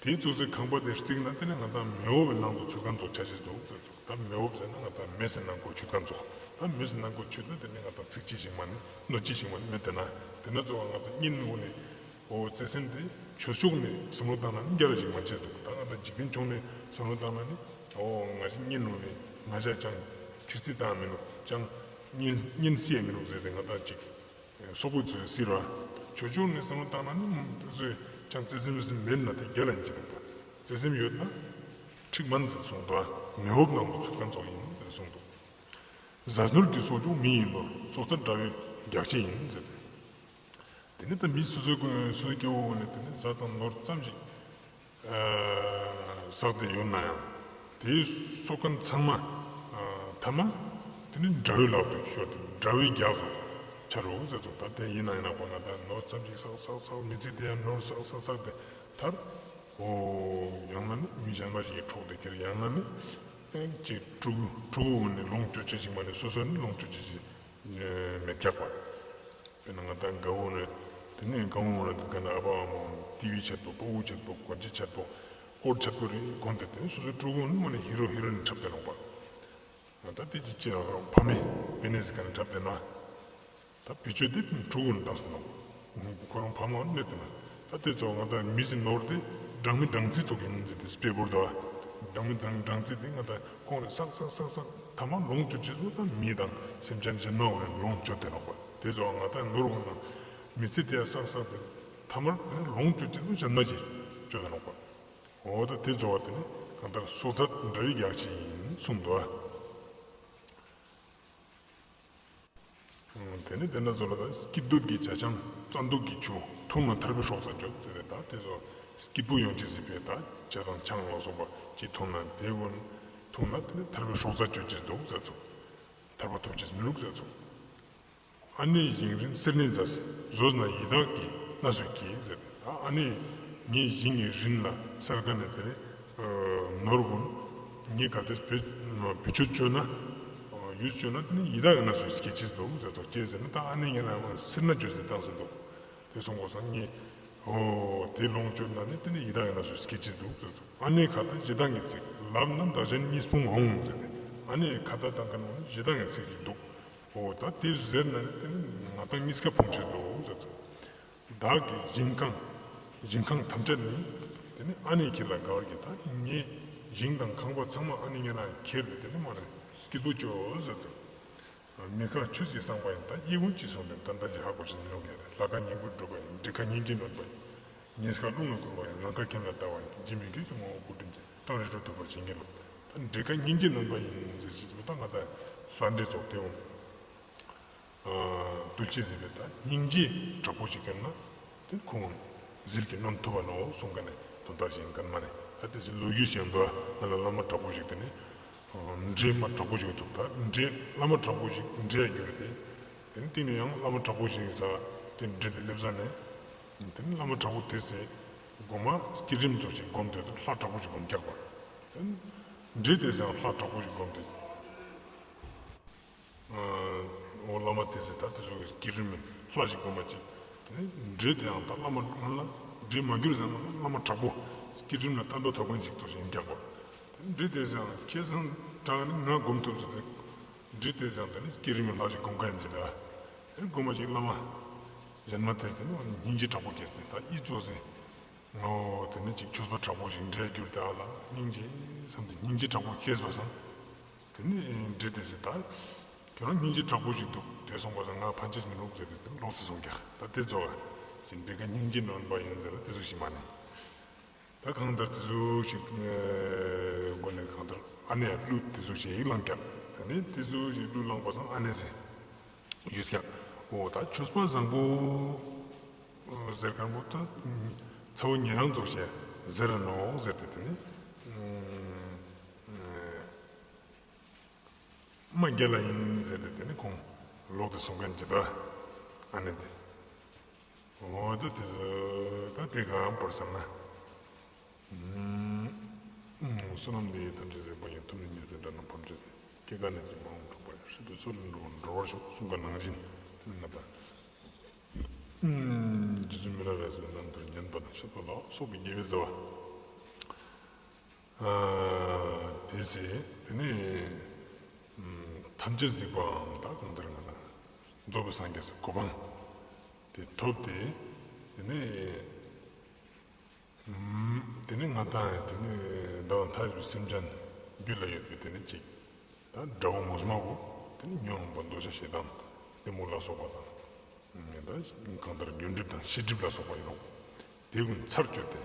དེའི་ཙོགས་སེ་ཁང་པ་དེ་བརྩིགས་ན་དེ་ནི་ང་དང་མེ་འོབས་པའི་ནང་དུ་ཚུད་མཁན་ཙོགས་ཆ་ཅེས་འདུག་ཟེར་ཙོགས། ད་མེ་འོབས་ཟེར་ན་ང་དང་མེ་སི་ནང་ཁོ་ཆུད་མཁན་ཙོགས། ད་མེ་སི་ནང་ཁོ་ཆུད་ན་དེ་ནི་ང་དང་ཚིག་ཅི་ཞིག་མ་ནི་གནོད་ཅི་ཞིག་མ་ནི་མེད། དེ་ན་དེ་ན་ཙོགས་ང་དང་གཉེན་འོ་ནི་འོ་བརྩེ་སེམས་དེ་ཆོས་ཕྱོགས་ནས་བསམ་བློ་བཏང་ན་ནི་རྒྱལ་ལ་ཞིག་མ་བྱེད་འདུག། ད་ང་དང་འཇིག་རྟེན་ཕྱོགས་ནས་བསམ་བློ་བཏང་ན་ནི་འོ་ང་ཞིག་གཉེན་འོ་ནི་ང་ཞག་ཅང་ཁྱེར་རྩིས་བཏང་མི་འདུག། ཅང་གཉེན་གཉེན་སྲིད་མི་འདུག་ཟེར་ཏེ་ང་དང་ཅིག་སོག་པོའི་ཚོས་སྲིད་ར། ཆོས་ཕྱོགས་ནས་བསམ་བློ་བཏང་ན་ནི་དེ་ཚོས་ཅང་བརྩེ་སེམས་མེད་ན་དེ་རྒྱལ་ལ་ཡིན་གྱི་འདུག་པ། བརྩེ་སེམས་ཡོད་ན་འགྲིག་མན་ཟེར་གསུངས་འདུག། མེ་འོབས་ནང་དུ་ཚུད་མཁན་ཙོགས་ཡིན་ཟེར་གསུངས་འདུག། ཟས་ནོར་གྱི་གསོག་འཇོག་མི་ཡི་ནོར། སྲོག་རྩ་འདྲ་བའི་རྒྱགས་ཕྱེ་ཡིན་ཟེར་ཏེ། དེ་ནི་ད་མི་སོ་སོའི་སོ་སོའི་སྐྱེ་བོ་ནི་དེ་ནི་ཟས་དང་ནོར་ཙམ་ཞིག་ཨ་བསགས་ཏེ་ཡོད་ན་ཡང་དེའི་གསོག་མཁན་ཚང་མ་ཨ་ཐ་མ་དེ་ནི་དགྲ་བོའི་ལག་ཏུ་ཤོར་ཏེ་དགྲ་བོའི་རྒྱགས་སུ་འཆར་རོ་ཟེར་ཙོགས། ད་དེ་ཡིན་ན་ཡིན་ན་པ་ང་དང་ནོར་ཙམ་ཞིག་བསགས་བསགས་བསགས་མི་ཚེ་དེ་ཡང་ནོར་བསགས་བསགས་བསགས་ཏེ་མཐར། འོ་ཡང་ན་ནི་མི་གཞན་པ་ཞིག་གི་འཕྲོག་སྟེ་ཁྱེར། ཡང་ན་ནི་ཨེ་ཅིག་ཕྲུ་གུ་ཕྲུ་གུ་ནི་ལོངས་སྤྱོད་ཅེས་ཤིག་མ་ནི་སོ་སོ་ནི་ལོངས་སྤྱོད་ཅེས་ཤིག་མེད་ཀྱག་པ། དཔེར་ན་ང་དང་དགའ་བོ་ནི་དེ་ནི་དགའ་བོ་ནི་དེ་ག་ན་ཨ་ཕ་ཨ་མ་ཏི་ཝི་ཆད་པོ་ཕྲུ་གུ་ཆད་པོ་གོན་ཆས་ཆད་པོ་ སྐོར་ཆ་པོ་རེ་གོན་ཏེ་ཏེ་སོ་སོའི་ཕྲུ་གུ་ནི་མ་ནེ་ཧི་རོ་ཧི་རོ་ནི་འཁྲབ་སྟེ་ནོག་པ། ད་ཏེ་ཅི་ཅི་ཕ་མེ་པེ་ནེ་ཟི་ཀ་ནེ་འཁྲབ་སྟེ་ན། ད་བེ་ཅོ་ཏེ་ཕྲུ་གུ་ནི་བཏང་སྟེ་ནོག། ཁོ་རང་ཕ་མ་གནས་ཏེ་ན། ད་ཏེ་ཙོགས་ང་ཏང་མི་ཟེར་ནོར་ཏེ་སྦྲང་མའི་སྦྲང་རྩི་ཙོགས་ཨིན་ཟེར་ཏེ་དཔེ་བོར་དོ། སྦྲང་མའི་སྦྲང་སྦྲང་རྩི་ཏེ་ང་ཏང་ཁོང་ནེ་སག་སག་སག་སག་ཐ་མ་ལོངས་སྤྱོད་ཅེས་པོ་ད་མི་དང་སེམས་ཅན་གཞན་མ་བོ་ནེ་ལོངས་སྤྱོད་དེ་ནོག་པ། ཏེ་ཙོགས་ང་ཏང་ནོར་བོ་ནང་མི་ཚེ་ཏེ་སག་སག་ཏེ་ཐ་མར་ལོངས་སྤྱོད་ཅེས་པོ་གཞན་མ་ཞིག་སྤྱོད་དེ་ནོག་པ། འོ་ད་ཏེ་ཙོགས་ཏེ་ནི་གང་ལྟར་སྲོག་རྩ་འདྲ་བའི་རྒྱགས་ཅིག་ཨིན་གསུངས་དོ། ཏེ་ནེ་ཏེ་ན་ཙོགས་ལ་ད་སྐྱིད་སྡུག་གི་ཇ་ཆང་རྩ་སྡུག་གི་ཆུ་འཐུང་ན་ཐར་པའི་སྲོག་རྩ་གཅོད་ཟེར་ཏེ་ད་ཏེ་ཙོགས་སྐྱིད་པོ་ཡོང་ཅེས་ཟེར་བའི་ད་ཇ་དང་ཆང་ལ་སོགས་པ་ཅི་འཐུང་ན་ཏེ་གུན་འཐུང་ན་ཏེ་ནི་ཐར་པའི་སྲོག་རྩ་གཅོད་ཅེས་འདུག་ཟེར་ཙོགས། ཐར་པ་ཐོབ་ཅེས་མི་ནུག་ཟེར་ཙོགས། ཨ་ནེའི་ཞིང་རིན་གསེར་ནི་མཛའ། ཟོས་ན་ཡི་དྭགས་ཀྱི་གནས་སུ་སྐྱེ་ཟེར་ཏེ། ད་ཨ་ནེ་ངའི་ཞིང་གི་རིན་ལ་གསེར་ཁ་ནེ་ཏེ་ནི་ནོར་གུན་ངའི་ག་ཏེ་བེ་བེ་ཅོ་ཅོས་ན་ཡུས་ཅོས་ན་ཏེ་ནི་ཡི་དྭགས་ཀྱི་གནས་སུ་སྐྱེ་ཅེས་འདུག་ཟེར་ཙོགས། ཅི་ཟེར་ན་ད་ཨ་ནེ་ངེ་རང་ངི་སེར་སྣ་ཅོས་ཏེ་བཏང་ཟེར་འདུག། ཏེ་སོང་པ་སང་ངས་འོ་ཏེ་ལོངས་སྤྱོད་ན་ནི་ཏེ་ནི་ཡི་དྭགས་ཀྱི་གནས་སུ་སྐྱེ་ཅེས་འདུག་ཟེར་ཙོགས། ཨ་ནེའི་ཁ་ཏ་ཞེ་སྡང་གི་ཚིག། ལབ་ན་བདག་གཞན་གཉིས་སྤོང་འོང་ཟེར་ཏེ། ཨ་ནེའི་ཁ་ཏ་བཏང་ཁན་བོ་ནི་ཞེ་སྡང་གི་ཚིག་ཅིག་འདུག། འོ་ད་ཏེ་ཟེར་ན་ནི་ཏེ་ནི་ང་ཏང་གཉིས་ཀ་ཕུང་ཅེས་འདུག་ཟེར་ཙོགས། བདག་གི་ཞིང་ཁང་ཞིང་ཁང་ཐམས་ཅད་ནི་ཏེ་ནི་ཨ་ནེ་ཁྱེར་ལ་དགའ་བར་གྱིས། ད་ངའི་ཞིང་དང་ཁང་པ་ཚང་མ་ཨ་ནེ་ངེ་རང་ཁྱེར་ཏེ་ཏེ་ནི་མ་ནེ་སྐྱིད་པོ་ཅོས་ཟེར་ཙོགས། མི་རྐང་ཆུས་ཀྱིས་བསྲངས་པ་ཡིན། ད་ཡིད་འོང་ཅི་གསུངས་ཏེ་ད་ལྟ་ཅི་ཧ་གོ་ཅེས་མི་ནུག་ཡ་ལ། ལྷ་ཁང་སྙིང་པོས་གྲུབ་པ་ཡིན། འདྲེ་ཁ་སྙིང་རྗེས་ནོན་པ་ཡིན། ཉེས་དཀར་རླུང་ལ་བསྐུར་བ་ཡིན། རང་ཁ་གྱེན་ལ་བལྟ་བ་ཡིན། འཇིགས་མེད་རྒྱུད་ཀྱི་ངོ་བོ་སྐུ་དྲིན་ཅན། སྤྲང་རི་ཁྲོད་ཐུག་པར་བྱིན་གྱིས་རློབས། ད་འདྲེ་ཁ་སྙིང་རྗེས་ནོན་པ་ཡིན་ཟེར་ཅེས་པོ་ད་ང་ཏང་ལྷ་འདྲེ་ཙོགས་ཏེ་འོང་། གདུལ་བྱ་ཟེར་བའི་ད་སྙིང་རྗེ་དྲག་པོ་ཞིག་ཡོད་ན་ཏེ་ཁོང་ཟིལ་གྱིས་གནོན་ཐུབ་པ་ནོག་གསུངས་ཁན་ནི་དོན་དག་ཅིག་ཨིན་ཁན་མ་ནེ། ད་ཏེ་ཚེ་ལོ་རྒྱུས་ཤིག་འདུག། ང་ལ་བླ་མ་དྲག་པོ་ཞིག་ཏེ་ནི་འདྲེ་མ་དྲག་པོ་ཞིག་ཙོགས། ད་འདྲེ་བླ་མ་དྲག་པོ་ཞིག་འདྲེ་གྱུར་ཏེ་ཏེ་ནི་ཏེ་ནི་ཡང་བླ་མ་དྲག་པོ་ཞིག་ས་ཏེ་འདྲེ་ཏེ་སླེབས་ས་ནེ་ཏེ་ནི་བླ་མ་དྲག་པོ་ཏེ་ཚེ་གོ་མ་བསྐྱེད་རིམ་ཙོགས་ཤིག་སྒོམ་སྟེ་ལྷ་དྲག་པོ་ཞིག་སྒོམ་རྒྱག་པ། འདྲེ་ཏེ་ཚེ་ཡང་ལྷ་དྲག་པོ་ཞིག་སྒོམ་སྟེ། འོ་བླ་མ་ཏེ་ཚེ་ད་ཏེ་ཚོ་བསྐྱེད་རིམ་ལྷ་ཞིག་སྒོམ་པ་ཅིག། ཏེ་ནི་འདྲེ་ཏེ་ཡང་ད་བླ་མ་ང་ལ་འདྲེ་མ་གྱུར་ཟེར་ན་བླ་མ་དྲག་པོ་བསྐྱེད་རིམ་ལ་བསྟན་པ་ཐོབ་ཁན་ཅིག་ཙོགས་ཤིག་རྒྱག་པ། ཏེ་ནི་འདྲེ་ཏེ་ཚེ་ཡང་ཁྱེད་ཚང་དྲག་ནི་ང་སྒོམ་ཐུབ་ཟེར་ཏེ། འདྲེ་ཏེ་ཚེ་ཡང་ཏེ་ནི་བསྐྱེད་རིམ་ལྷ་ཞིག་སྒོམ་ཁན་ཅིག་ད། ཏེ་ནི་སྒོམ་པ་ཅིག་བླ་མ་གཞན་མ་ཏེ་ཏེ་ནི་སྙིང་རྗེ་དྲག་པོ་སྐྱེས་ཏེ་ད་ཡིད་གཙོ་སེ། འོ་ཏེ་ནི་ཅིག་ཆོས་པ་དྲག་པོ་ཞིག་འདྲེ་གྱུར་ཏེ་ཨ་ལ་སྙིང་རྗེ་བསམ་སྟེ་སྙིང་རྗེ་དྲག་པོ་སྐྱེས་པ་སང་། ཏེ་ནི་འདྲེ་ཏེ་ཚེ་ད་ཁྱོད་རང་སྙིང་རྗེ་དྲག་པོ་ཞིག་འདུག། ཏེ་སོང་པ་སང་ང་ཕན་ཅེས་མི་ནུག་ཟེར་ཏེ་ཏེ་ལོག་སེ་སོང་ཀྱག། ད་ཏེ་ཙོགས་ཅིག་འདྲེ་ཁ་སྙིང་རྗེས་ནོན་པ་ཡིན་ཟེར་ཏེ་ཙོགས་ཤིག་མ་ནེ། ད་གང་ལྟར་ཏེ་ཙོགས་ཤིག་སྒོ་ནེ་གང་ལྟར་ཨ་ནེ་གླུ་ཏེ་ཙོགས་ཤིག་བླངས་ཀྱག། ད་ནི་ཏེ་ཙོགས་ཤིག་གླུ་བླངས་པ་སང་ཨ་ནེ་ཟེར་ཡོད་ཀྱག། འོ་ད་ཆོས་པ་བཟང་པོ་ཟེར་ཁན་བོ་ད་ཚ་བོ་ཉེ་རང་ཙོགས་ཤིག་ཟེར་ར་ནོག་ཟེར་ཏེ་ཏེ་ནི་མ་རྒྱལ་ལ་ཡིན་ཟེར་ཏེ་ཏེ་ནི་ཁོང་ལོག་སྟེ་སོང་ཁན་ཅིག་ད་ཨ་ནེ་ཏེ། འོ་ད་ཏེ་ད་ཏེ་ག་བོར་སོང་ན། བསོད་ནམས་འདི་ཡིས་ཐམས་ཅད་གཟིགས་པ་ཉིད། ཐོབ་ནས་ཉེས་པའི་དགྲ་རྣམས་ཕམ་བྱས་ཏེ། སྐྱེ་རྒ་ན་འཆིའི་རྦ་ཀློང་འཁྲུགས་པ་ཡི། སྲིད་པའི་མཚོ་ལས་འགྲོ་བ་སྒྲོལ་བར་ཤོག་གསུངས་པ་ནང་བཞིན་ཏེ་ནི་ང་ཏང་རྗེ་བཙུན་མི་ལ་རས་པའི་རྣམ་ཐར་ཉན་པ་དང་བཤད་པ་ལ་སོགས་པའི་དགེ་བའི་རྩ་བ། ཨ་ཏེ་ཚེ་ཏེ་ནི་ཐམས་ཅད་གཟིགས་པའམ་ད་གང་ལྟར་ང་ཏང་རྫོགས་པའི་སངས་རྒྱས་སི་གོ་འཕང་ཏེ་ཐོབ་སྟེ་ཏེ་ནི་ཏེ་ནི་ང་ཏང་ཏེ་ནི་བདག་དང་མཐའ་ཡས་པའི་སེམས་ཅན་རྒྱུད་ལ་ཡོད་པའི་ཏེ་ནི་ཅིག་ད་དགྲ་བོ་ངོ་མ་བོ་ཏེ་ནི་ཉོན་མོངས་པ་འདོད་ཆགས་ཞེ་སྡང་གཏི་མུག་ལ་སོགས་པ་དང་ད་གང་ལྟར་ཉོན་སྒྲིབ་དང་ཤེས་སྒྲིབ་ལ་སོགས་པ་ཡིན་ནོག། ཏེ་གུན་ཚར་གཅོད་དེ།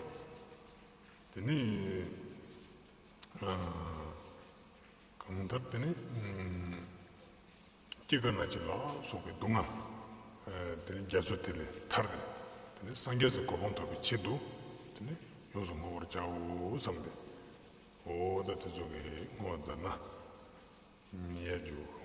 ཏེ་ནི་ཨ་གང་ལྟར་ཏེ་ནི་སྐྱེ་རྒ་ན་འཆི་ལ་སོགས་པའི་སྡུག་བསྔལ་ཨ་ཏེ་ནི་རྒྱ་མཚོ་དེ་ལས་ཐར་ཏེ་ཏེ་ནི་སངས་རྒྱས་སི་གོ་འཕང་ཐོབ་པའི་ཆེད་དུ་ཏེ་ནི་ཡོངས་སུ་བསྔོ་བར་བྱའོ་བསམ་སྟེ། འོ་ད་ཏེ་ཙོགས་སི་བསྔོ་བ་མཛད་ན་ཡ་རྒྱུ།